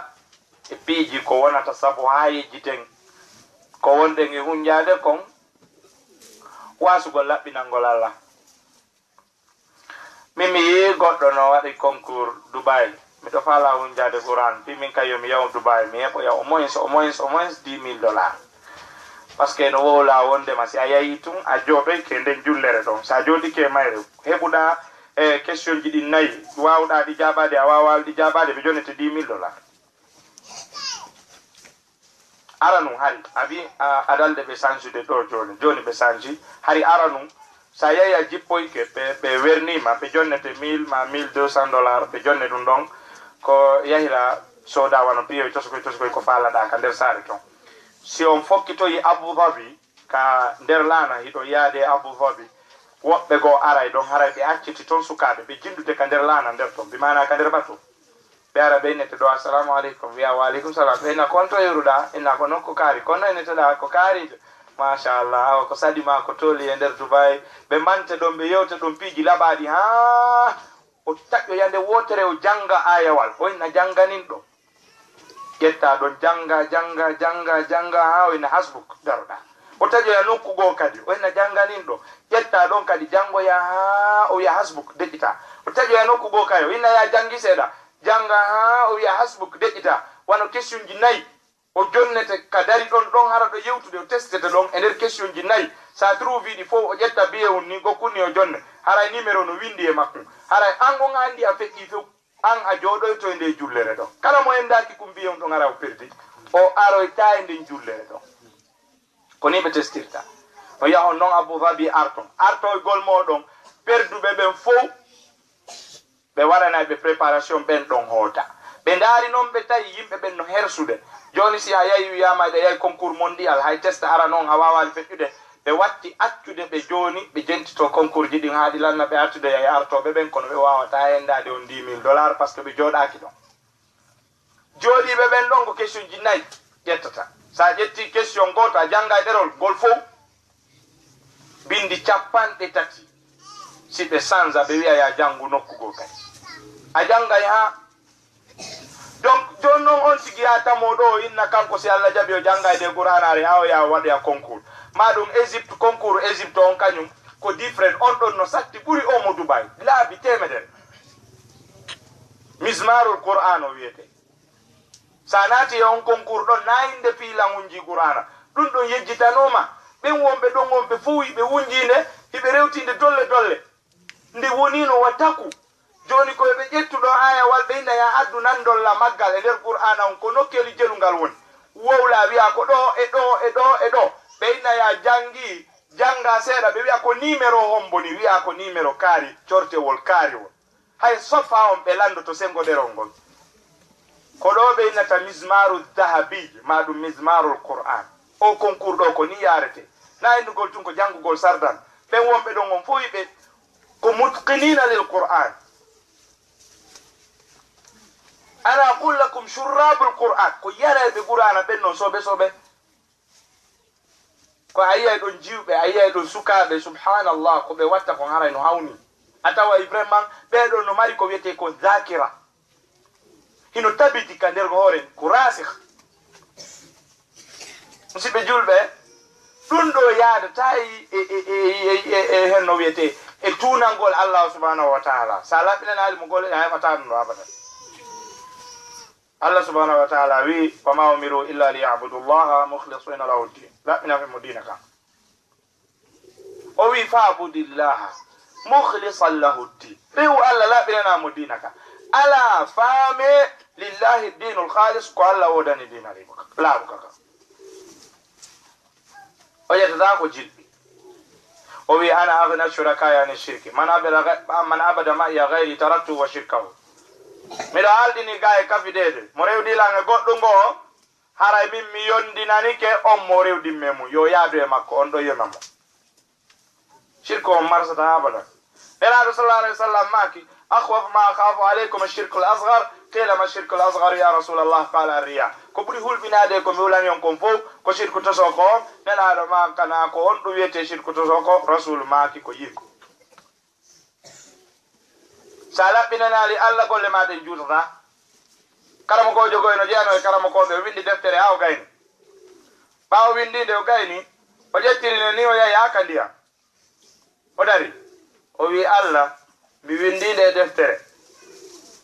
e piiji ko wonata sabu haa yejjiten ko wonɗen e hunnjaade kon, waasugol laɓɓinangol Allah. Min mi yii goɗɗo no waɗi concours Dubai. Miɗo faalaa wunjaade Qur'an, fii min kay yo mi yahu Dubai, mi heɓoya au moins, au moins, au moins dix mille dollars. Parce que no wowlaa wondema si a yahii tun, a jooɗoyke nden jullere ɗon. Si a jooɗike e mayre, heɓuɗaa, e, question ji ɗin nayi, waawuɗaa ɗi jaabaade, a waawaa ɗi jaabaade, ɓe jonnete dix mille dollars. Aranun hari, a wi, a, adalde ɓe sanjude ɗo jooni. Jooni ɓe sanji. Hari aranun, sa yahi a jippoyke, ɓe, ɓe wernima, ɓe jonnete mille ma mille deux cents dollars, ɓe jonne ɗum ɗon. Ko yahira sooda wano piyoy tosokoy, tosokoy ko faalaɗa ka nder saare ton. Si on fokkitoyi Abu Dhabi, ka nder laana, hiɗo yaade Abu Dhabi, woɓɓe goo aray ɗon, haray ɓe acciti ton sukaaɓe, ɓe jindude ka nder laana nder ton, bi maana ka nder batu. Ɓe ara ɓe innete ɗo, "Assalamu aleykum." Wiya, "Wa aleykum salam." Ɓe inna, "Ko honto yewruɗaa?" Inna, "Ko nokku kaari." "Ko honno inneteɗaa?" "Ko Kaarijo." "Machallah, awa ko saɗi maa ko tooli e nder Dubai." Ɓe mante ɗon, ɓe yewta ɗon piiji laɓaaɗi haa o taƴƴoya nde wootere, o jannga aayawal. O inna, "Jannganin ɗo." Ƴetta ɗon, jannga, jannga, jannga, jannga, haa o inna, "Hasbuk, daroɗaa." O taƴoya nokku goo kadi, o inna, "Jannganin ɗo." Ƴetta ɗon kadi, janngoya haa o wiya, "Hasbuk, deƴƴitaa." O taƴoya nokku goo kadi, o inna, "Yaa janngi seeɗa." Jannga haa o wiya, "Hasbuk, deƴƴitaa." Wano question ji nayi. O jonnete ka dari ɗon, ɗon hara ɗo yewtude, o testete ɗon e nder question ji nayi. Sa trouve ɗi fow, o ƴetta biyewun ni, gokkun ni o jonne. Haray numéro no windi e makkun. Haray an on a anndi a feƴƴi few. An a jooɗoyto e nde jullere ɗon. Kala mo endaaki kun biyewun ɗon hara o perdi. O aroyta e nden jullere ɗon. Ko ni ɓe testirta. No yahon non Abu Dhabi arton. Artoygol mooɗon, perduɓe ɓen fow. Ɓe waɗanay ɓe préparation, ɓen ɗon hoota. Ɓe ndaari non, ɓe tawi yimɓe ɓen no hersude. Jooni si a yahi wiyaama eɗa yahi concours mondial, hay test ara non a waawaali feƴƴude. Ɓe watti accude ɓe jooni, ɓe jentito concours ji ɗin haa ɗi lanna, ɓe artude yahi artooɓe ɓen, kono ɓe waawataa endaade on dix mille dollars parce que ɓe jooɗaaki ɗon. Jooɗiiɓe ɓen ɗon ko question ji nayi ƴettata. Sa ƴetti question gooto, a jannga e ɗerol ngol fow, binndi capanɗe tati. Si ɓe sanza, ɓe wi'a ya janngu nokku goo kadi. A janngay haa. Donc, jooni non on tigi yaa tamo ɗo, o inna kanko si Alla jaɓi o jannga e nde Qur'aanaare haa o yaa o waɗoya concours. Maa ɗum Égypte, concours Égypte on kañum ko different. On ɗon no satti ɓuri o mo Dubai. Laabi teemedere. Mizmarul Qur'an o wiyetee. Sa naati e on concours ɗon, na innde piilangunji Qur'aana. Ɗum ɗon yejjitanooma. Ɓen wonɓe ɗon, wonɓe fow hiɓe wunjiinde, hiɓe rewtiinde dolle dolle. Nde woniino wa taku. Jooni ko ɓe ƴettu ɗo aayawal, ɓe inna ya addu nan dolla maggal e nder Qur'aana on, ko nokkeeli jelungal woni. Wowla wi'a ko ɗo e ɗo e ɗo e ɗo. Ɓe inna ya janngi, jannga seeɗa, ɓe wi'a ko niimero hombo ni, wi'a ko niimero kaari, cortewol kaariwol. Hay sofa on ɓe lanndoto senngo ɗerol ngol. Ko ɗo ɓe innata mizmaru dahabi, maa ɗum mizmarul Qur'an. O concours ɗo ko ni yaarete. Na inndugol tun ko janngugol sardan. Ɓen wonɓe ɗon on fof ɓe ko mutqinina lil Qur'an. Ana aqul lakum shurrabul Qur'an, ko yarayɓe Qur'ana ɓen non soɓe soɓe. Ko a yiyay ɗon jiwɓe, a yiyay ɗon sukaaɓe, subhanallah, ko ɓe watta kon haray no hawni. A taway vraiment ɓee ɗon no mari ko wiyetee ko zakira. Hino tabiti ka nder hoore, ko rasikh. Musidɓe julɓe, ɗum ɗo yaadataa e, e, e, e, e, e, e hen no wiyetee, e tuunangol Allah subhanahu wa ta'ala. Sa laɓɓinanaali mo golle ɗe, a heɓataa ɗum ɗo abadan. Allah subhanahu wa ta'ala wi, "Wa ma umiru illa li ya'budu Allaha mukhlisina lahu ddin." Laɓɓinanɓe mo diina kan. O wi, "Fa'budillaha mukhlisan lahu ddin." Rewu Allah, laɓɓinanaa mo diina kan. Alaa faame, lillahi ddinul khalis, ko Allah woodani diina rewu ka, laaɓu ka kan. O ƴettataa ko jilɓi. O wi, "Ana aghna shuraka'i ani shirki. Man abada gha-, man abada ma'iya ghayri taraktu wa shirkahu." Miɗo alɗini gaa e kafideede. Mo rewdi lan e goɗɗo ngo, haray min mi yondinanike on mo rewdimmi e mun. Yo yaadu e makko, on ɗo yona mo. Shirku on marsataa abadan. Nelaaɗo sallallahu alayhi wa sallam maaki, "Akhwafu ma akhafu alaykum ash-shirku al-asghar." Qila, "Ma ash-shirku al-asghar ya Rasulallah?" Qala, "Ar-riya." Ko ɓuri hulɓinaade ko mi hulani on kon fow, ko shirku tosoko on. Nelaaɗo maakana, "Ko honɗum wiyetee shirku tosoko?" Rasuulu maaki, "Ko yirgu." Sa laɓɓinanaali Allah, golle maa ɗen juutataa. Karamokoojo goo no jeyanoo e karamokooɓe, o winndi deftere haa o gayni. Ɓaawo winndiinde o gayni, o ƴettiri nde ni, o yahi haa ka ndiyam. O dari, o wi'i, "Allah, mi winndii nde e deftere.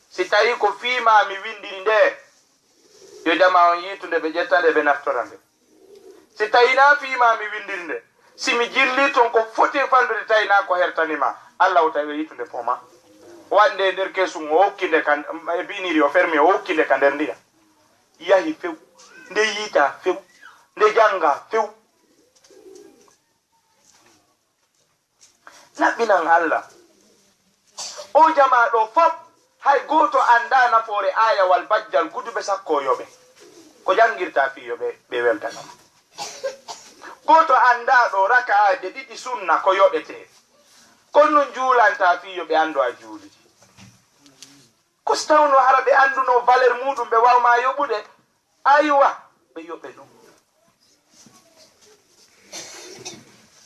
Si tawii ko fii maa mi winndiri nde, yo jamaa on yiitu nde, ɓe ƴetta nde, ɓe naftora nde. Si tawii naa fii maa mi winndiri nde, si mi jillii ton ko foti e fanɗude, tawi naa ko hertani maa, Alla o tawi o yiitu nde poma. Wande e nder keesu, o okki nde ka, e biniri, o fermi, o okki nde ka nder ndiyam. Yahi few, nde yiita few, nde jannga few. Laɓɓinan Alla. O jamaa ɗo fop, hay gooto anndaa nafoore aayawal bajjal guduɓe sakko o yoɓe. Ko janngirtaa fii yo ɓe, ɓe weltanoo. Gooto anndaa ɗo raka'aaje ɗiɗi sunna ko yoɓetee. Kono nun juulantaa fii yo ɓe anndu a juulii. Ko si tawnoo hara ɓe anndunoo valeur muuɗum, ɓe waaw maa yoɓude, aywa, ɓe yoɓe ɗum.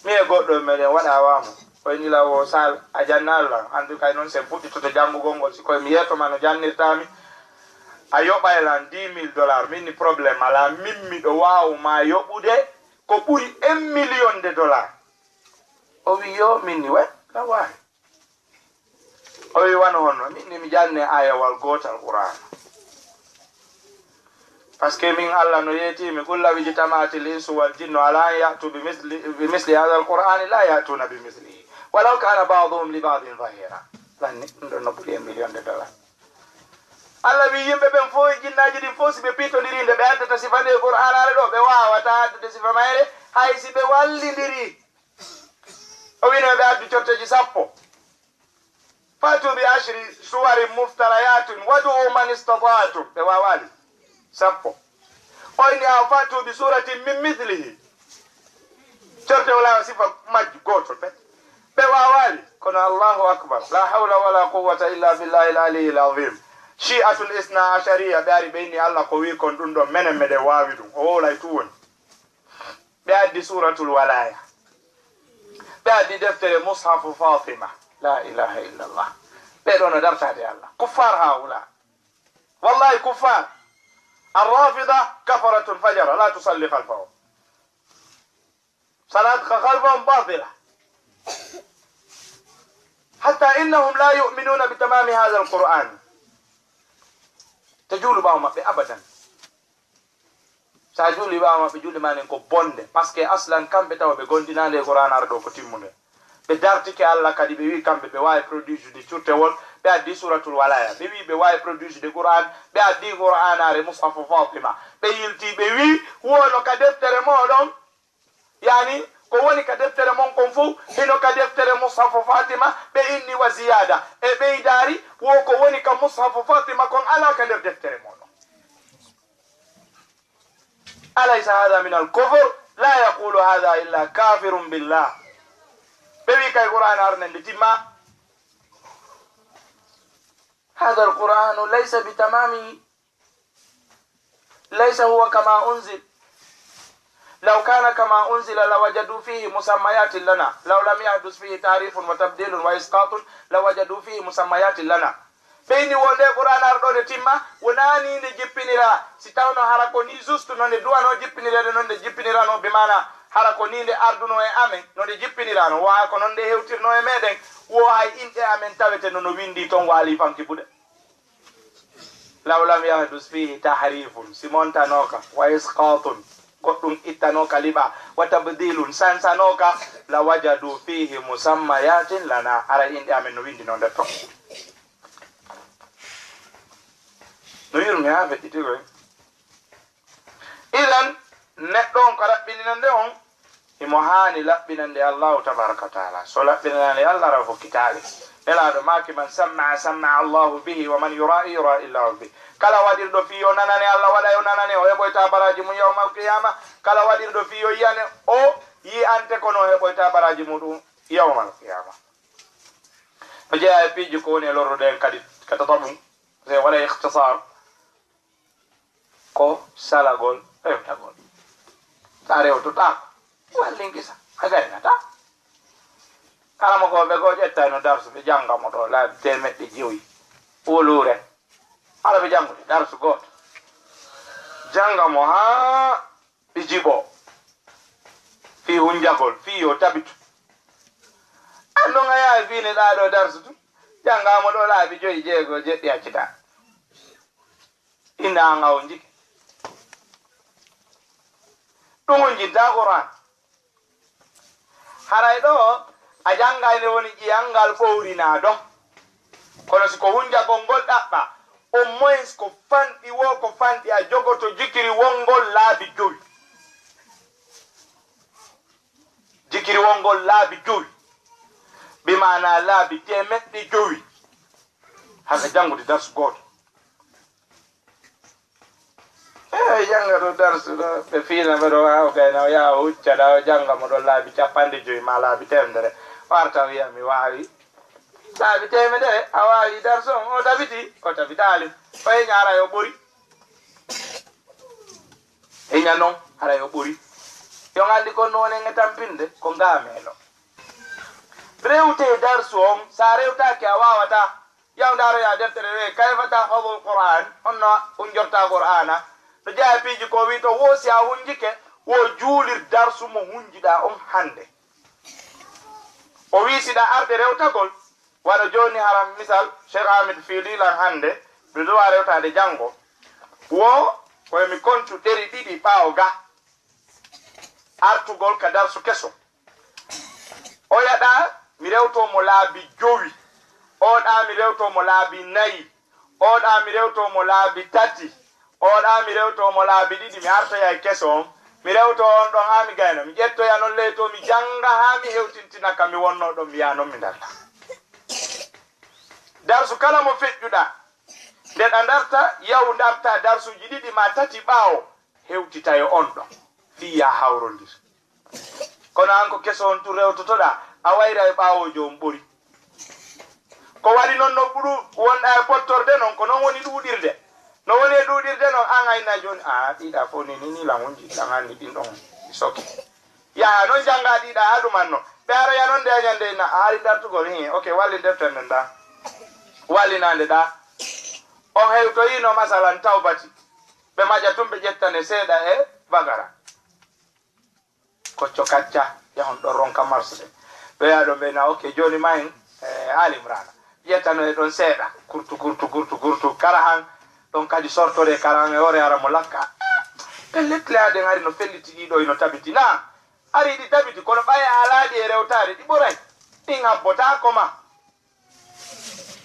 Mi e goɗɗo e meɗen waɗa waamu, koye nila wo sal a janna Alla, en tout cas, noon sen fuɗɗitoto janngugol ngol, si koye mi yeeto ma no jannirtaa mi, a yoɓay lan dix mille dollars, min ni problème alaa, min miɗo waaw maa yoɓude ko ɓuri un million de dollars. O wi, yo, min ni, we, ka waawi. O wi, wano honno? Min ni mi janne aayawal gootal Qur'aana. Parce que min Alla no yeeti mi, "Qul law ijtama'atil insu wal jinnu ala an ya'tu bi misli, bi misli hadha al-Qur'ani la ya'tuna bi mislihi. Walaw kana ba'duhum li ba'din zahira." Lanni, ɗum ɗon no ɓuri un million de dollars. Alla wi yimɓe ɓen fof e jinnaaji ɗin fof, si ɓe pitondirii nde ɓe addata sifa nde Qur'aanaare ɗo, ɓe waawataa addude sifa mayre, hay si ɓe wallindiri. O wino ɓe addu corteeji sappo. "Fa'tu bi ashri suwarin muftarayatin wad'u man istata'tum." Ɓe waawaali. Sappo. O inni, "A fa'tu bi suratin min mithlihi." Corte wala sifa majji gootol ɓe. Ɓe waawaali. Kono Allahu akbar. La hawla wala quwwata illa billahi al-aliyyil azim. Shi'atul isna ashariya, ɓe ari ɓe inni Alla ko wi kon ɗum ɗon, menen meɗen waawi ɗum. O wowlay tu woni. Ɓe addi Suratul Walaya. Ɓe addi deftere Mushafu Fatima. La ilaha illallah. Ɓe ɗo no dartaade Alla. Kuffar haula. Wallahi kuffar. Ar-Rafida kafaratun fajara. La tusalli khalfahum. Salat khalfahum batila. Hatta innahum la yu'minuna bi tamami hadha al-Qur'an. Te juulu ɓaawo maɓɓe abadan. Sa juuli ɓaawo maɓɓe, juulde maa nden ko bonde. Parce que aslan, kamɓe tawa ɓe gondinaande e Qur'aanaare ɗo ko timmunde. Ɓe dartike Alla kadi, ɓe wi kamɓe ɓe waawi produisude curtewol, ɓe addi Suratul Walaya. Ɓe wi ɓe waawi produisude Qur'aan, ɓe addi Qur'aanaare Mushafu Fatima. Ɓe yilti, ɓe wi, wono ka deftere mooɗon, yani, ko woni ka deftere mon kon fof, hino ka deftere Mushafu Fatima, ɓe inni wa ziyada. E ɓeydaari, wo ko woni ka Mushafu Fatima kon alaa ka nder deftere mooɗon. Alaysa hadha min al-kufr? La yaqulu hadha illa kafirun billah. Ɓe wi kay Qur'aanaare nden nde timma. Hadha al-Qur'anu laysa bi tamami. Laysa huwa kama unzil. Law kana kama unzila lawajadu fihi musammayatin lana. Law lam yahdus fihi tahrifun wa tabdilun wa isqatun lawajadu fihi musammayatin lana. Ɓe inni wo nde Qur'aanaare ɗo nde timma, wonaa ni nde jippinira, si tawno hara ko ni juste no nde duwano jippinireede, non nde jippinirano, bi maana hara ko ni nde arduno e amen, no nde jippinirano, wa ko non nde hewtirno e meɗen, wo hay inɗe amen tawete no, no windi ton waali fanki buɗe. Law lam yahdus fihi tahrifun, si montanooka, wa isqatun, goɗɗum ittanooka liɓa, wa tabdilun, sansanooka, la wajadu fihi musammayatin lana, aray inɗe amen no windino nder ton. No yurmi haa feƴƴiti koy. Idan, neɗɗo on ko raɓɓininande on, himo haani laɓɓinande Allahu tabaraka wa taala. So laɓɓinanaani Allah, ara fokkitaali. Nelaaɗo maaki, "Man samma'a, samma'a Allahu bihi, wa man yura'i, yura'i Allahu bihi." Kala waɗirɗo fii yo nanane Allah, waɗa yo nanane, o heɓoyta baraaji mum yawmal qiyaama. Kala waɗirɗo fii yo yiyane, o yi'ante, kono o heɓoyta baraaji muɗum yawmal qiyaama. No jeyaa e piiji ko woni e lorrude en kadi ka tataɓum, se waɗa ikhtisar, ko salagol rewtagol. Sa rewtotaako, wallin kisa, a gaynata. Karamokooɓe goo ƴettayno darsu, ɓe jannga mo ɗo laabi teemeɗɗe jowi, wuluure. Hara ɓe janngude darsu gooto. Jannga mo haa ɓe jiɓoo fii hunjagol, fii yo tabitu. An ɗon a yahay fii ne ɗaa ɗo darsu tun. Janngaa mo ɗo laabi joyi, jeego, jeɗɗi, accitaa. Inna an a wonjike. Ɗum wonjinta Qur'an. Haray ɗo a janngay nde woni ƴiyangal ɓowrinaa ɗo. Kono si ko hunjagol ngol ɗaɓɓa, au moins ko fanɗi wo, ko fanɗi a jogoto jikiri wongol laabi jowi. Jikiri wongol laabi jowi. Bi maanaa laabi teemeɗɗe jowi. Haka janngude darsu gooto. Eey, jannga ɗo darsu ɗo, ɓe fiina ɓe ɗo, haa o gayna, o yaha o hucca ɗa, o jannga mo ɗo laabi capanɗe jowi maa laabi teemedere. O arta o wiya, "Mi waawi." Laabi teemedere, a waawi darsu on, o tabiti, o tabitaali. O yeña haray o ɓori. Yeña non, haray o ɓori. Yo on anndi kon no wonen e tampinde, ko ngaameelo. Rewtee darsu on, so a rewtaaki a waawataa. Yaw ndaaroyaa deftere wiyee Kayfa Tahfadul Qur'an, honno hunjortaa Qur'aana. No jeyaa e piiji ko wii to, wo si a hunjike, wo juulir darsu mo hunjiɗaa on hannde. O wii si ɗa arde rewtagol, wano jooni hara misal, Cheikh Ahmed fiilii lan hannde, mi duwa rewtaade janngo. Wo, ko e mi kontu ɗeri ɗiɗi ɓaawo ga. Artugol ka darsu keso. Oya ɗa, mi rewtoo mo laabi jowi. Oo ɗa, mi rewtoo mo laabi nayi. Oo ɗa, mi rewtoo mo laabi tati. Oo ɗa, mi rewtoo mo laabi ɗiɗi. Mi artoya e keso on. Mi rewtoo on ɗon haa mi gayna. Mi ƴettoya non ley to, mi jannga haa mi hewtintina ka mi wonnoo ɗon, mi yaha non mi darta. Darsu kala mo feƴƴuɗaa, nde ɗa darta, yahu darta darsuuji ɗiɗi maa tati ɓaawo, hewtitay on ɗon, fii yaa hawrondir. Kono an ko keso on tun rewtotoɗaa, a wayra e ɓaawoojo on ɓori. Ko waɗi non no ɓuru wonɗaa e pottorde non, ko non woni ɗuuɗirde. No woni e ɗuuɗirde non, an ayna jooni, a ɗiɗa fof ni, ni, ni lan wonji, lan anndi ɗin ɗon, ɗi soki. Yaha non jannga ɗiɗa haa ɗumanno. Ɓe aroya non nde ñannde inna, a ari dartugol, hii, ok, wallin deftere nden ɗa. Wallinaande ɗa. On hewtoyino masalan tawbati. Ɓe maƴa tun ɓe ƴettane seeɗa e bagara. Kocco kacca, yahon ɗon ronka marsude. Ɓe yaha ɗon ɓe na, ok, jooni ma en, eh, Ali Imrana. Ƴettano e ɗon seeɗa. Kurtu, kurtu, kurtu, kurtu. Kara han, ɗon kadi sortore kara han e hoore hara mo lakka. Pellet le aden ari no felliti ɗiɗo ino tabiti. Na, ari ɗi tabiti, kono ɓay a alaaɗi e rewtaade, ɗi ɓoray. Ɗin habbotaako ma.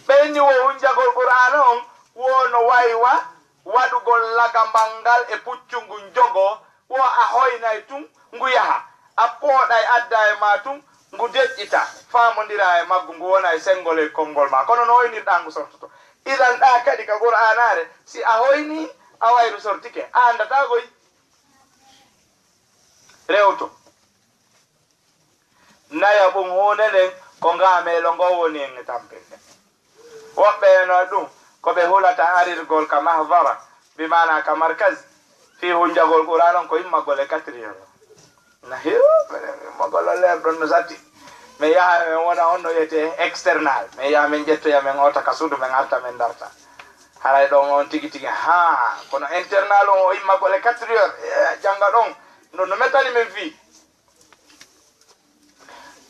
Ɓe inni wo hunjagol Qur'aana on wo no waywa waɗugol lagambal ngal e puccu ngun jogoo, wo a hoynay tun ngu yaha, a pooɗay adda e maa tun, ngu deƴƴita, faamondira e maggu, ngu wona e senngol e konngol maa. Kono no hoynirɗaa ngu sortoto. Idan ɗaa kadi ka Qur'aanaare, si a hoynii, a wayru sortike, a anndataa goy. Rewto. Nayaɓun huunde nden ko ngaameelo ngoo woni en e tampinde. Woɓɓe e no ɗum ko ɓe hulata arirgol ka mahdara, bi maana ka markaz, fii hunjagol Qur'aan on ko immagol e quatrième. Na hiyo, immagol o leer ɗon no satti. Mi yaha, mi wona on no wiyetee external. Mi yaha, min ƴettoya, min oota ka suudu, min arta, min darta. Haray ɗon on tigi tigi, haa, kono internal on o immagol e quatre heures, eh, jannga ɗon. No, no metani min fii.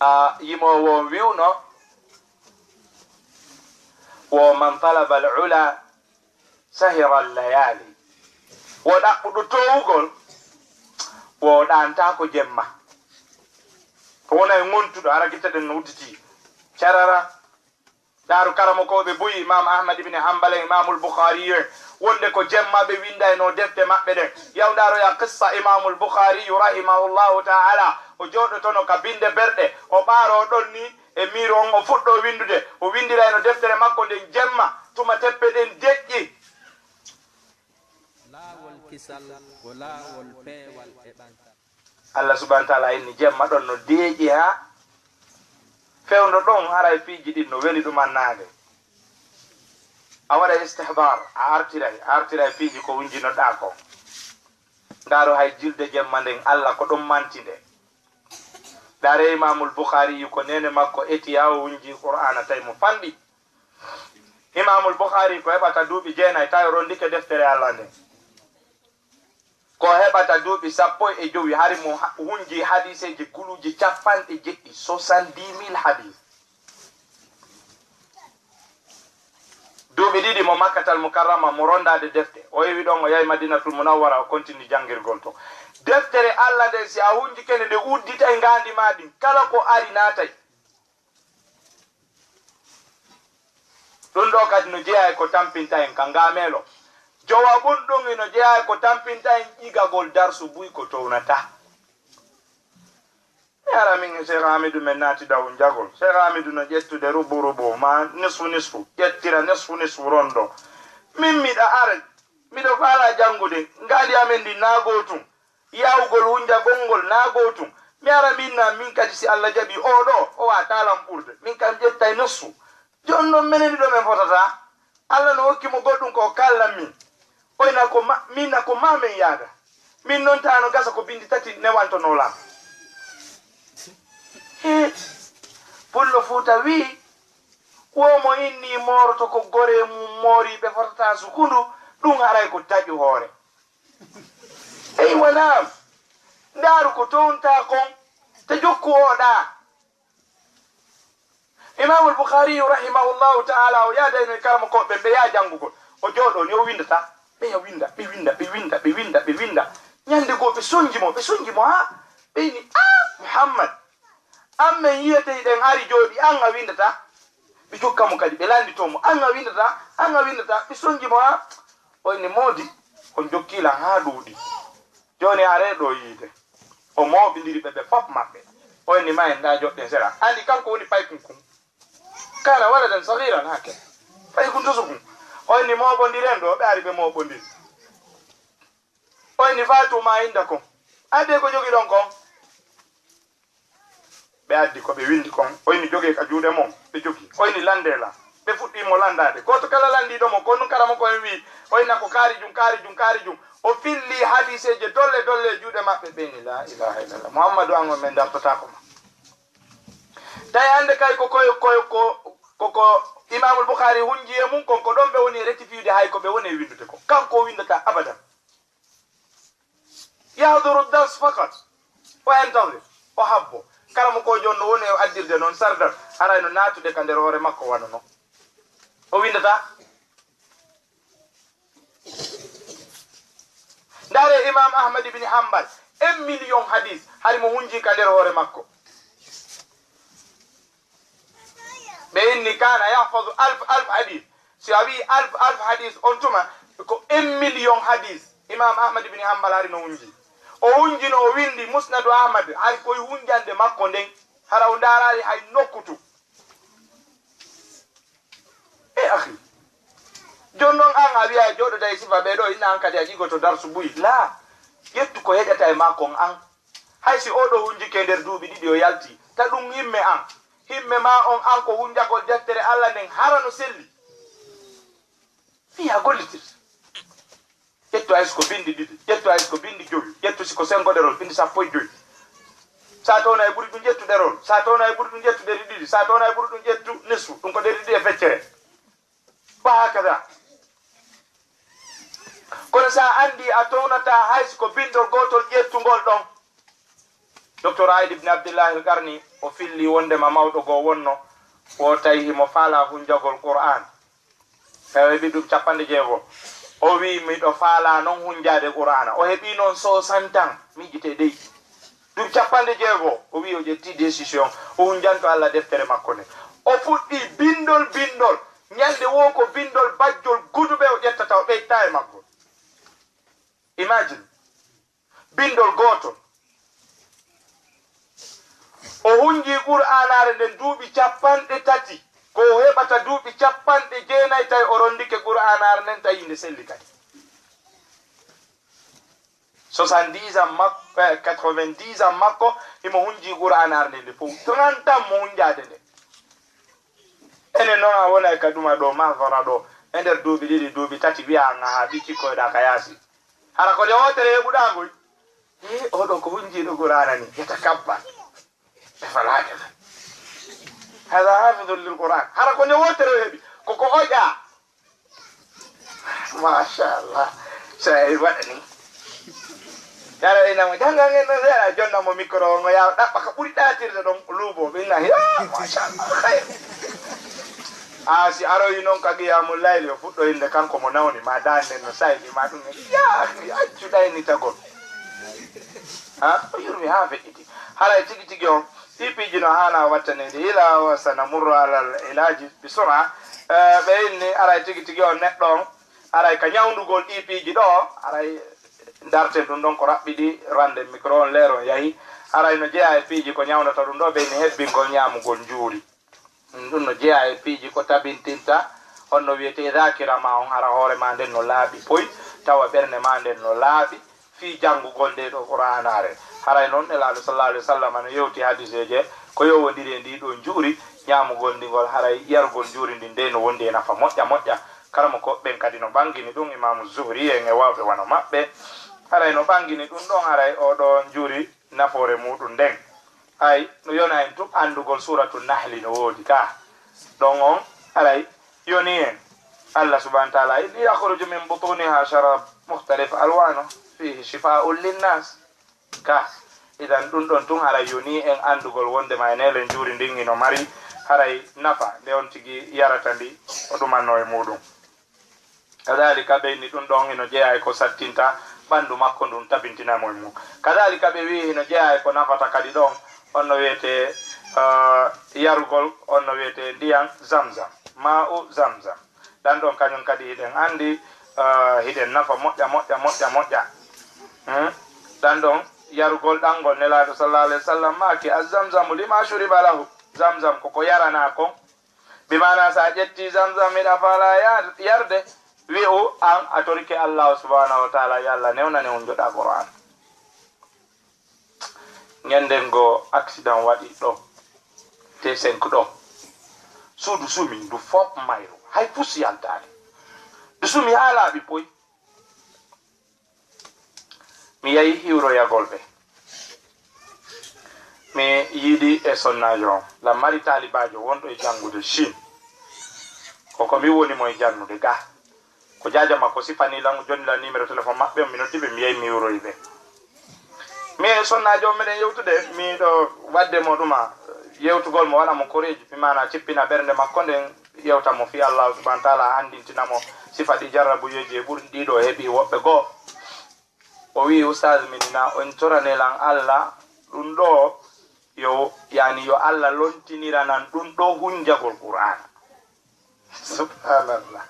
A yimoowo on wi'uno, wo man talaba al-ula sahira al-layali. Wo ɗaɓɓuɗo toowugol, wo ɗaantaako jemma. Ko wona e ŋontuɗo, hara gite ɗen no udditi. Carara. Ndaaru karamokooɓe buy, Imam Ahmad ibn Hanbal en, Imamul Bukhari en, wonde ko jemma ɓe windaynoo defte maɓɓe ɗen. Yaw ndaaroya qissa Imamul Bukhari rahimahullahu ta'ala. O jooɗotono ka binde berɗe, o ɓaaroo ɗon ni e miiro on, o fuɗɗoo windude. O windirayno deftere makko nden jemma, tuma teppe ɗen deƴƴi. Laawol kisal ko laawol peewal e ɓantal. Allah subhanahu wa ta'ala inni jemma ɗon no deeƴi haa fewndo ɗon, haray piiji ɗin no weli ɗum annaade. A waɗa istihbar, a artiray, a artiray piiji ko wunjinoɗaa kon. Ndaaro hay julde jemma nden, Allah ko ɗon manti nde. Ndaare Imamul Bukhari yu ko neene makko eti haa o wunji Qur'aana tawi mo fanɗi. Imamul Bukhari ko heɓata duuɓi jeenay tawi o rondike deftere Allah nden. Ko heɓata duuɓi sappo e jowi hari mo ha-, hunji hadiseeji guluuji capanɗe jeɗɗi, soixante-dix mille hadis. Duuɓi ɗiɗi mo Makkatal Mukarrama, mo rondaade defte. O yewi ɗon, o yahi Madinatul Munawwara, o kontini janngirgol to. Deftere Allah nden, si a hunjike nde, nde udditay ngaandi maa ndin. Kala ko ari naatay. Ɗum ɗoo kadi no jeyaa e ko tampinta en ka ngaameelo. Jowa ɓun ɗum ino jeyaa e ko tampinta en ƴigagol darsu buy ko townataa. Mi ara min e Cheikh Hamidou, men naati daw njagol. Cheikh Hamidou no ƴettude rubu rubu, ma nisfu nisfu, ƴettira nisfu nisfu rondo. Min miɗa ara, miɗo faala janngude, ngaandi amen ndi naagoo tun. Yaawugol hunjagol ngol naagoo tun. Mi ara min na min kadi, si Allah jaɓi, oo ɗoo, o waataa lan ɓurde. Min kam ƴettay nisfu. Jooni non menen ɗiɗo men fotataa. Allah no hokki mo goɗɗum ko o kallan min. Oy na ko ma, min na ko ma men yaada. Min non taa no gasa ko bindi tati newantonoo lan. He, Pullo Fuuta wi'i, wo mo inni mooroto ko goree mum mooriiɓe fotataa sukundu, ɗum haray ko taƴu hoore. Eywa naam, ndaaru ko towntaa kon, te jokku oo ɗaa. Imamul Bukhari rahimahullahu ta'ala o yaadayno e karamokooɓe ɓen, ɓe yaha janngugol. O jooɗoo ni o winndata. Ɓe ya winnda, ɓe winnda, ɓe winnda, ɓe winnda, ɓe winnda. Ñannde goo ɓe sonnji mo, ɓe sonnji mo haa ɓe inni, "Ah, Muhammad, an men yiyetee hiɗen ari jooɗii, an a winndataa?" Ɓe jokka mo kadi, ɓe lannditoo mo, "An a winndataa? An a winndataa?" Ɓe sonnji mo haa o inni, "Moodi, on jokkii lan haa ɗuuɗi. Jooni aree ɗoo yiide." O mooɓindiri ɓe, ɓe fof maɓɓe. O inni, "Ma en ɗaa joɗɗen sera." Anndi kanko woni paykun kun. Kana waladan saghiran hake. Paykun to sukun. O inni, "Mooɓondiren ɗoo." Ɓe ari ɓe mooɓondiri. O inni, "Faatu ma inda kon. Addee ko jogiɗon kon." Ɓe addi ko ɓe winndi kon. O inni, "Jogee ka juuɗe mon." Ɓe jogi. O inni, "Lanndee lan." Ɓe fuɗɗii mo lanndaade. Gooto kala lanndiiɗo mo, ko nun karamoko en wi'i, o inna ko kaari jum, kaari jum, kaari jum. O filli hadiiseeje dolle dolle e juuɗe maɓɓe. Ɓe inni, "Laa ilaaha illallah. Muhammadu an on men dartotaako ma." Tawi hannde kay ko koy, koy, ko, ko, ko Imaamul Bukhari hunji e mum kon, ko ɗon ɓe woni e rectifiyude hay ko ɓe woni e winndude ko. Kanko o winndataa abadan. Yahduru dars fakat. O entawde, o habbo. Karamokoojo on no woni e addirde noon sardal, haray no naatude ka nder hoore makko wano non. O winndataa. Ndaaree Imam Ahmad ibn Hanbal, un million hadis, hari mo hunji ka nder hoore makko. Ɓe inni, "Kana yahfazu alf, alf hadis." Si a wi'i alf, alf hadis, on tuma ko un million hadis. Imam Ahmad ibn Hanbal hari no hunji. O hunjino, o winndi Musnadu Ahmad, hari koy hunjande makko nden. Hara o ndaaraali hay nokku tu. E akhi, jooni non an a wi'a jooɗoda e sifa ɓee ɗoo, inna an kadi a ƴigoto darsu buy. Laa, ƴettu ko heƴata e maa kon an. Hay si oo ɗoo hunjike nder duuɓi ɗiɗi o yalti, ta ɗum himme an. Himme maa on an ko hunjagol deftere Alla nden hara no selli. Fii a gollitirta. Ƴettu hay so ko binndi ɗiɗi, ƴettu hay so ko binndi jowi, ƴettu si ko senngo ɗerol, binndi sappo e jowi. Sa tawno e ɓuri ɗum ƴettu ɗerol, sa tawno e ɓuri ɗum ƴettu ɗeri ɗiɗi, sa tawno e ɓuri ɗum ƴettu nisfu, ɗum ko ɗeri ɗiɗi e feccere. Wa hakada. Kono sa anndi a townataa hay so ko binndol gootol ƴettungol ɗon. Doktor Aid ibn Abdillah al-Qarni, o filli wondema mawɗo goo wonno, o tawi himo faalaa hunjagol Qur'aan. Tawi o heɓi duuɓi capanɗe jeego. O wi'i, "Miɗo faalaa non hunjaade Qur'aana." O heɓi non soixante ans, miijitee dey. Duuɓi capanɗe jeego, o wi'i o ƴetti décision, o hunjanto Alla deftere makko nde. O fuɗɗi binndol, binndol. Ñalnde woo ko binndol bajjol guduɓe o ƴettata, o ɓeyta e maggol. Imagine. Binndol gootol. O hunjii Qur'aanaare nden duuɓi capanɗe tati. Ko o heɓata duuɓi capanɗe jeenayi tawi o rondike Qur'aanaare nden tawi nde selli kadi. Soixante-dix ans makko, eh, quatre-vingt-dix ans makko, himo hunjii Qur'aanaare nden nde fow. Trente ans mo hunjaade nde. Enen non a wonay ka ɗuma ɗo, mahfara ɗo. E nder duuɓi ɗiɗi, duuɓi tati, wi'a an aha, ɗi cikkoyɗaa ka yaasi. Hara ko nde wootere heɓuɗaa ngoy? Ee, oo ɗoo ko hunjiiɗo Qur'aana ni, yatakabbar. E fal hakada. Hada hafidun lil Qur'an. Hara ko nde wootere o heɓi, ko ko oƴaa. Machallah. So a waɗa ni. Yara ina mo janngan en ɗon seeɗa, jonna mo micro o, mo yawa ɗaɓɓa ka ɓuri ɗaatirde ɗon, luubo, ɓe ina, yo, machallah, khayr. A si aroyi noon ka qiyamul layli, o fuɗɗo innde kanko mo nawni, ma daande no sayɗi, ma ɗum en. Ya, accu ɗaynitagol. Ha? O yurmi haa feƴƴiti. Haray tigi tigi on, ɗii piiji no haana wattaneede. Ila wa sanamurru alal ilaaji bi sura. Eh, ɓe inni, haray tigi tigi on neɗɗo on, haray ka ñawndugol ɗii piiji ɗo, haray darten ɗum ɗon ko raɓɓiɗi rande micro on leer on yahi. Haray no jeyaa e piiji ko ñawndata ɗum ɗo, ɓe inni hebbingol ñaamugol njuuri. Ɗum no jeyaa e piiji ko tabintinta, on no wiyetee daakira ma on, hara hoore ma nden no laaɓi poy, tawa ɓernde ma nden no laaɓi fii janngugol ndee ɗoo Qur'aanaare. Haray non Nelaaɗo sallallaahu alayhi wa sallam no yewti hadiseeje ko yowondiri e ndii ɗoo njuuri, ñaamugol ndi ngol, haray yarugol njuuri ndin ndee no wondi e nafa moƴƴa moƴƴa. Karamokooɓe ɓen kadi no ɓangini ɗum, Imaamu Zuhri en e waawɓe wano maɓɓe. Haray no ɓangini ɗum ɗon, haray oo ɗoo njuuri nafoore muuɗum nden. Ay, no yona en tun anndugol Suuratu Nahli no woodi ka. Ɗon on, haray, yoni en. Allah subhanahu wa ta'ala inni yakhruju min butuniha sharab mukhtalif alwanu fihi shifa'un linnas. Ka, idan ɗum ɗon tun haray yoni en anndugol wonde ma e neele njuuri ndin ino mari haray nafa nde on tigi yarata ndi o ɗumanno e muuɗum. Kadalika ɓe inni ɗum ɗon hino jeyaa e ko sattinta ɓanndu makko ndun tabintina mo e mum. Kadalika ɓe wi'i hino jeyaa e ko nafata kadi ɗon, on no wiyetee, eh, yarugol, on no wiyetee ndiyan zamzam, ma'u zamzam. Ɗan ɗon kañum kadi hiɗen anndi, eh, hiɗen nafa moƴƴa, moƴƴa, moƴƴa, moƴƴa. Hmm? Ɗan ɗon yarugol ɗan ngol Nelaaɗo sallallaahu alayhi wa sallam maaki, "Az-zamzamu lima shuriba lahu." Zamzam ko ko yaranaa kon. Bi maana, so a ƴetti zamzam, hiɗa faalaa yar-, yarde, wi'u an a torike Allaahu subhaanahu wa ta'aalaa, yo Allah newnane on njoɗa Qur'aan. Ñande ngo accident waɗi ɗo, T cinq ɗo. Suudu sumi, ndu fof mayru, hay fus yaltaani. Ndu sumi haa laaɓi poy. Mi yahi hiwroyagol ɓe. Mi yiidi e sonnaajo on. Lan mari taalibaajo wonɗo e janngude Chine. Ko ko mi woni mo e jannude ga. Ko jaaja makko sifani lan, jonni lan numéro téléphone maɓɓe, mi noddi ɓe, mi yahi mi hiwroyi ɓe. Mi e sonnaajo on meɗen yewtude, miɗo waɗde mo ɗuma, yewtugol mo, waɗa mo koreeji, bi maana cippina ɓernde makko nden, yewta mo fii Allaahu subhaanahu wa ta'aalaa, anndintina mo sifa ɗi jarrabuyeeji e ɓurɗi ɗiɗo heɓi woɓɓe goo. O wi'i, "Ustaaz, minina, on torane lan Alla, ɗum ɗoo yo, yani, yo Alla lontiniranan ɗum ɗoo hunjagol Qur'aana." Subhaanallah.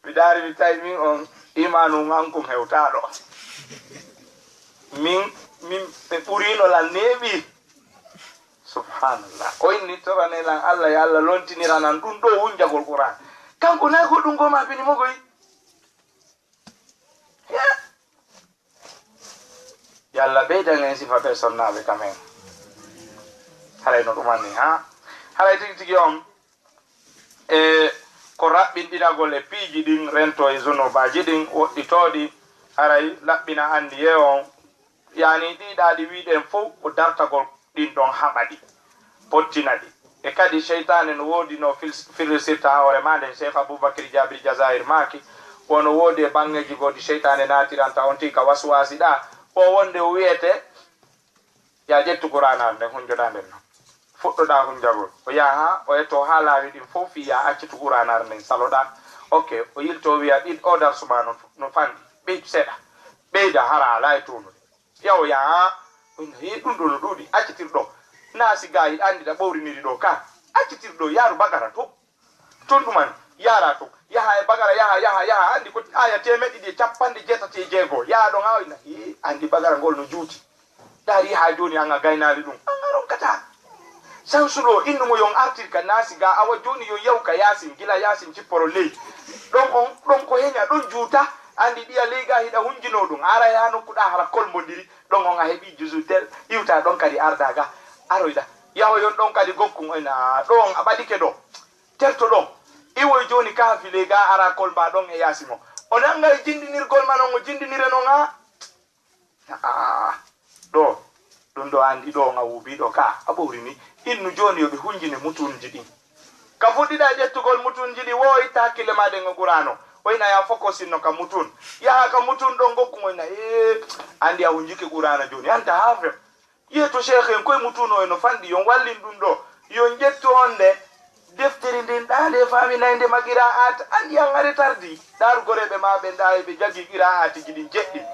Mi daari, mi tawi min on imaanu an kun hewtaaɗo. Min, min ɓe ɓuriino lan neeɓi. Subhaanallah. O inni, "Torane lan Alla, yo Alla lontiniranan ɗum ɗoo hunjagol Qur'aana." Kanko nayi ko ɗum goma bini mo goy. Yalla ɓeydan en sifa ɓe sonnaaɓe ka men. Haray no ɗum anni, ha? Haray tigi tigi on, e ko raɓɓinɗinagol e piiji ɗin, rento e zunubaaji ɗin, woɗɗitooɗi, haray laɓɓina anndi e on. Yani, ɗii ɗaaɗi wiiɗen fow ko dartagol ɗin ɗon haɓa ɗi, pottina ɗi. E kadi, seytaane no woodi no fil-, firlisirta hoore maa nden. Cheikh Aboubacry Jabir Jazair maaki, wono woodi e baŋŋeeji goɗɗi seytaane naatiranta on tigi ka waswaasi ɗaa. O wonde o wi'ete, "Yaa ƴettu Qur'aanaare nden, hunjoɗaa nden non." Fuɗɗoɗaa hunjagol. O yaha, o etto haa laawi ɗin fow fii yaa accitu Qur'aanaare nden, saloɗaa. Ok, o yilto o wi'a, "Ɗiɗ-, o darsu maa no, no fanɗi. Ɓeydu seeɗa. Ɓeyda hara alaa e toonude." Yawo yaa, on hee ɗum ɗo no ɗuuɗi, accitir ɗo. Naa si gaa hiɗa anndi ɗa ɓowriniri ɗo ka. Accitir ɗo, yaaru bagara to. Ton ɗuman, yaara to. Yaha e bagara, yaha, yaha, yaha. Anndi ko aya teemeɗɗe ɗiɗi e capanɗe jeetati e jeego. Yaha ɗon haa ina, hee, anndi bagara ngol no juuti. Dari haa jooni an a gaynaali ɗum. An a ronkataa. Sansu ɗo, innu mo yon artir ka naasi gaa, awa jooni yon yahu ka yaasin, gila yaasin cipporo ley. Ɗon on, ɗon ko heña, ɗon juuta. Anndi ɗiya ley gaa hiɗa hunjinoo ɗum. Ara yaa nokku ɗaa hara kolmbondiri. Ɗon on a heɓii juzu tel, iwta ɗon kadi arda ga. Aroyɗa. Yahoyon ɗon kadi gokkun oyna ɗon a ɓadike ɗo. Terto ɗon. Iwoy jooni ka file ga ara kolba ɗon e yaasi mo. O nanga e jindinirgol ma non o jindinire non a. Aa. Ɗo. Ɗum ɗo andi ɗo nga wubiɗo ka. A ɓowrini. Innu jooni yo ɓe hunjine mutunji ɗin. Ka fuɗɗiɗa ƴettugol mutunji ɗi, wo itta hakkille ma ɗen o Qur'aano. O ina ya foko sinno ka mutun. Yaha ka mutun ɗon gokku mo ina, ee, andi a hunjike Qur'aana jooni. Anta haafeq. Yeeto sheekh en koye mutuno e no fanɗi, yon wallin ɗum ɗo. Yon ƴettu on nde, Deftere nden ɗa nde faaminay nde ma qiraa'at, anndi an are tardi. Ndaaru goreeɓe ma ɓen ɗa e ɓe jaggi qiraa'atiji ɗin jeɗɗi.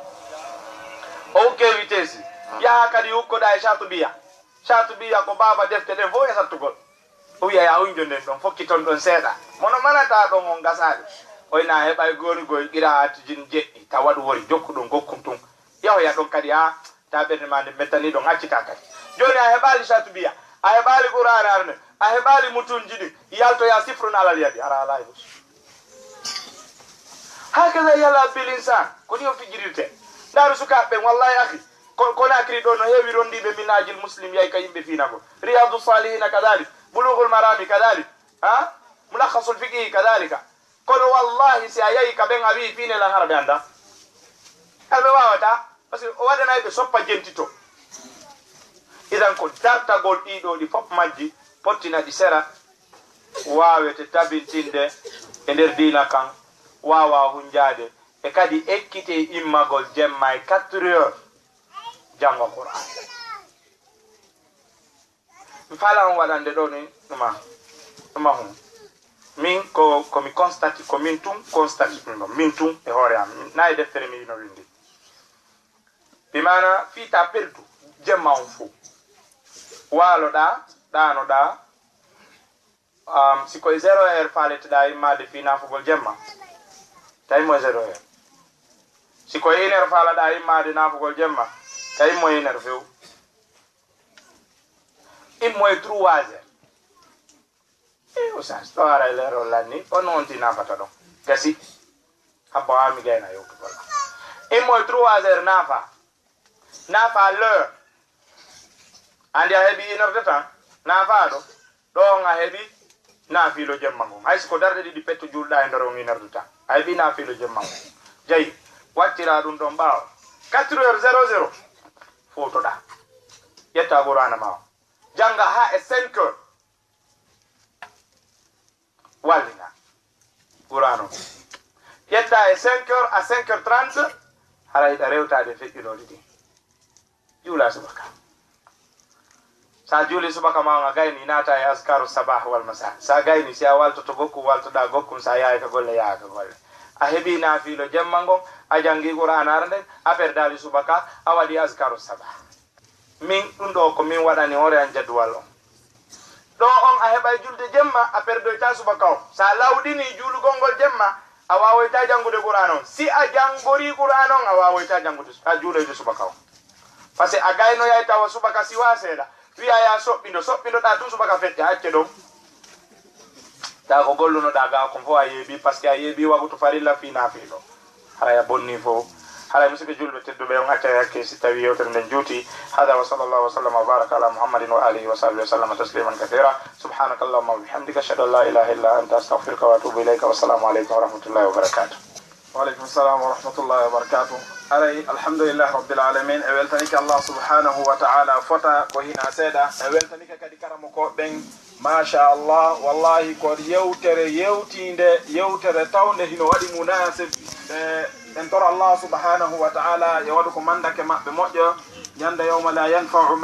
O ukke vitesse. Yaha kadi ukkoɗa e Shatubiya. Shatubiya ko baaba defte ɗen fof e sattugol. O wi'a ya unjo nden ɗon, fokki ton ɗon seeɗa. Mono manata ɗon on gasaali. Oy na heɓay goni goy qiraa'atiji ɗin jeɗɗi. Tawa ɗum wori jokku ɗum gokkun tun. Yahoya ɗon kadi ha ta ɓernde ma nde mettani ɗon accita kadi. Joni a heɓali Shatubiya, a heɓali Qur'an arne, a heɓali mutunji ɗin, yaltoya sifrun alal yadi, ara ala e ɓus. Hakaza yala bil insan, ko ni o fijirirte. Ndaru sukaaɓe ɓen, wallahi akhi, ko, Conakry ɗo no heewi rondiiɓe Minhajul Muslim yahi ka yimɓe fiinagol. Riyadu Salihina kadalik, Bulughul Marami kadalik, ha? Mulakhasul Fiqhi kadalika. Kono wallahi si a yahi ka ɓen a wi'i fiine lan hara ɓe annda. Hara ɓe wawata. Parce que o waɗanay ɓe soppa jentito. Idan ko dartagol ɗiɗo ɗi fof majji, pottina ɗi sera, wawete tabintinde e nder diina kan, wawa hunjaade, e kadi ekkite immagol jemma e quatre heures, janngo Qur'an. Mi fala on waɗande ɗo ni ɗuma, ɗuma hun. Min ko, ko mi constati, ko min tun constati ɗum ɗon. Min tun e hoore am. Na e deftere mi no windi. Bi maana fii ta perdu jemma on fof. Waaloɗa, ɗaanoɗa. Um, si koye zéro heure faaletoɗa immaade fii naafugol jemma, tawi mo e zéro heure. Si koye une heure faalaɗa immaade naafugol jemma, tawi mo e une heure few. Immo e trois heures. E usas, ɗo ara e leero lanni, on on ti naafata ɗon. Gasi. Habba wa mi gayna yewtugol. Immo e trois heures naafa. Naafa l'heure. Andi a heɓi une heure de temps. Naafa ɗo. Ɗo on a heɓi naafilo jemma ngon. Hay si ko darɗe ɗiɗi petto juulɗa e nder on une heure de temps. A heɓi naafilo jemma ngon. Jayi. Wattira ɗum ɗon ɓaawo. Quatre heures zéro zéro. Fowtoɗa. Ƴetta Qur'ana ma o. Jannga ha e cinq heures. Wallina. Qur'an o. Ƴetta e cinq heures à cinq heures trente. Hara hiɗa rewtaade feƴƴunooɗi ɗin. Juula subaka. Sa juuli subaka ma on a gayni, naata e azkaru sabah wal masa. Sa gayni, si a waltoto gokku, waltoɗa gokkun, sa yahay ka golle, yaha ka golle. A heɓi naafilo jemma ngon, a jangi Qur'an hara nden, a perdaali subaka, a waɗi azkaru sabah. Min, ɗum ɗo ko min waɗani hoore an jadduwal on. Ɗo on a heɓay julde jemma, a perdoyta subaka on. Sa lawɗini juulugol ngol jemma, a wawoyta janngude Qur'an on. Si a janngori Qur'an on, a wawoyta janngude, a juuloyde subaka on. Parce que a gaynoyay tawa subaka siwa seeɗa. Wi'a ya soɓɓindo, soɓɓindoɗa tun subaka feƴƴa, acce ɗon. Ta ko gollunoɗa ga kon fof a yeeɓi, parce que a yeeɓi wagutu farilla fii naafilo. Haray a bonni fof. Haray musidɓe julɓe tedduɓe, on acca hakke si tawi yewtere nden juuti. Hada wa sallallahu wa sallam wa baraka ala Muhammadin wa alihi wa sahbihi wa sallama tasliman kathira. Subhanaka Allahumma wa bihamdika, ashhadu an la ilaha illa anta, astaghfiruka wa atubu ilayka. Wassalamu alaikum wa rahmatullahi wa barakatuh. Wa alaikum salam wa rahmatullahi wa barakatuh. Aray, alhamdulillahi rabbil alamin. E weltanike Allah subhanahu wa ta'ala fota ko hina seeɗa. E weltanike kadi karamoko ɓen. Masha Allah, wallahi ko yewtere yewtinde, yewtere tawnde hino waɗi munasib. E, en toro Allah subhanahu wa ta'ala yo waɗu ko mandake maɓɓe moƴƴo, ñande yawma la yanfa'u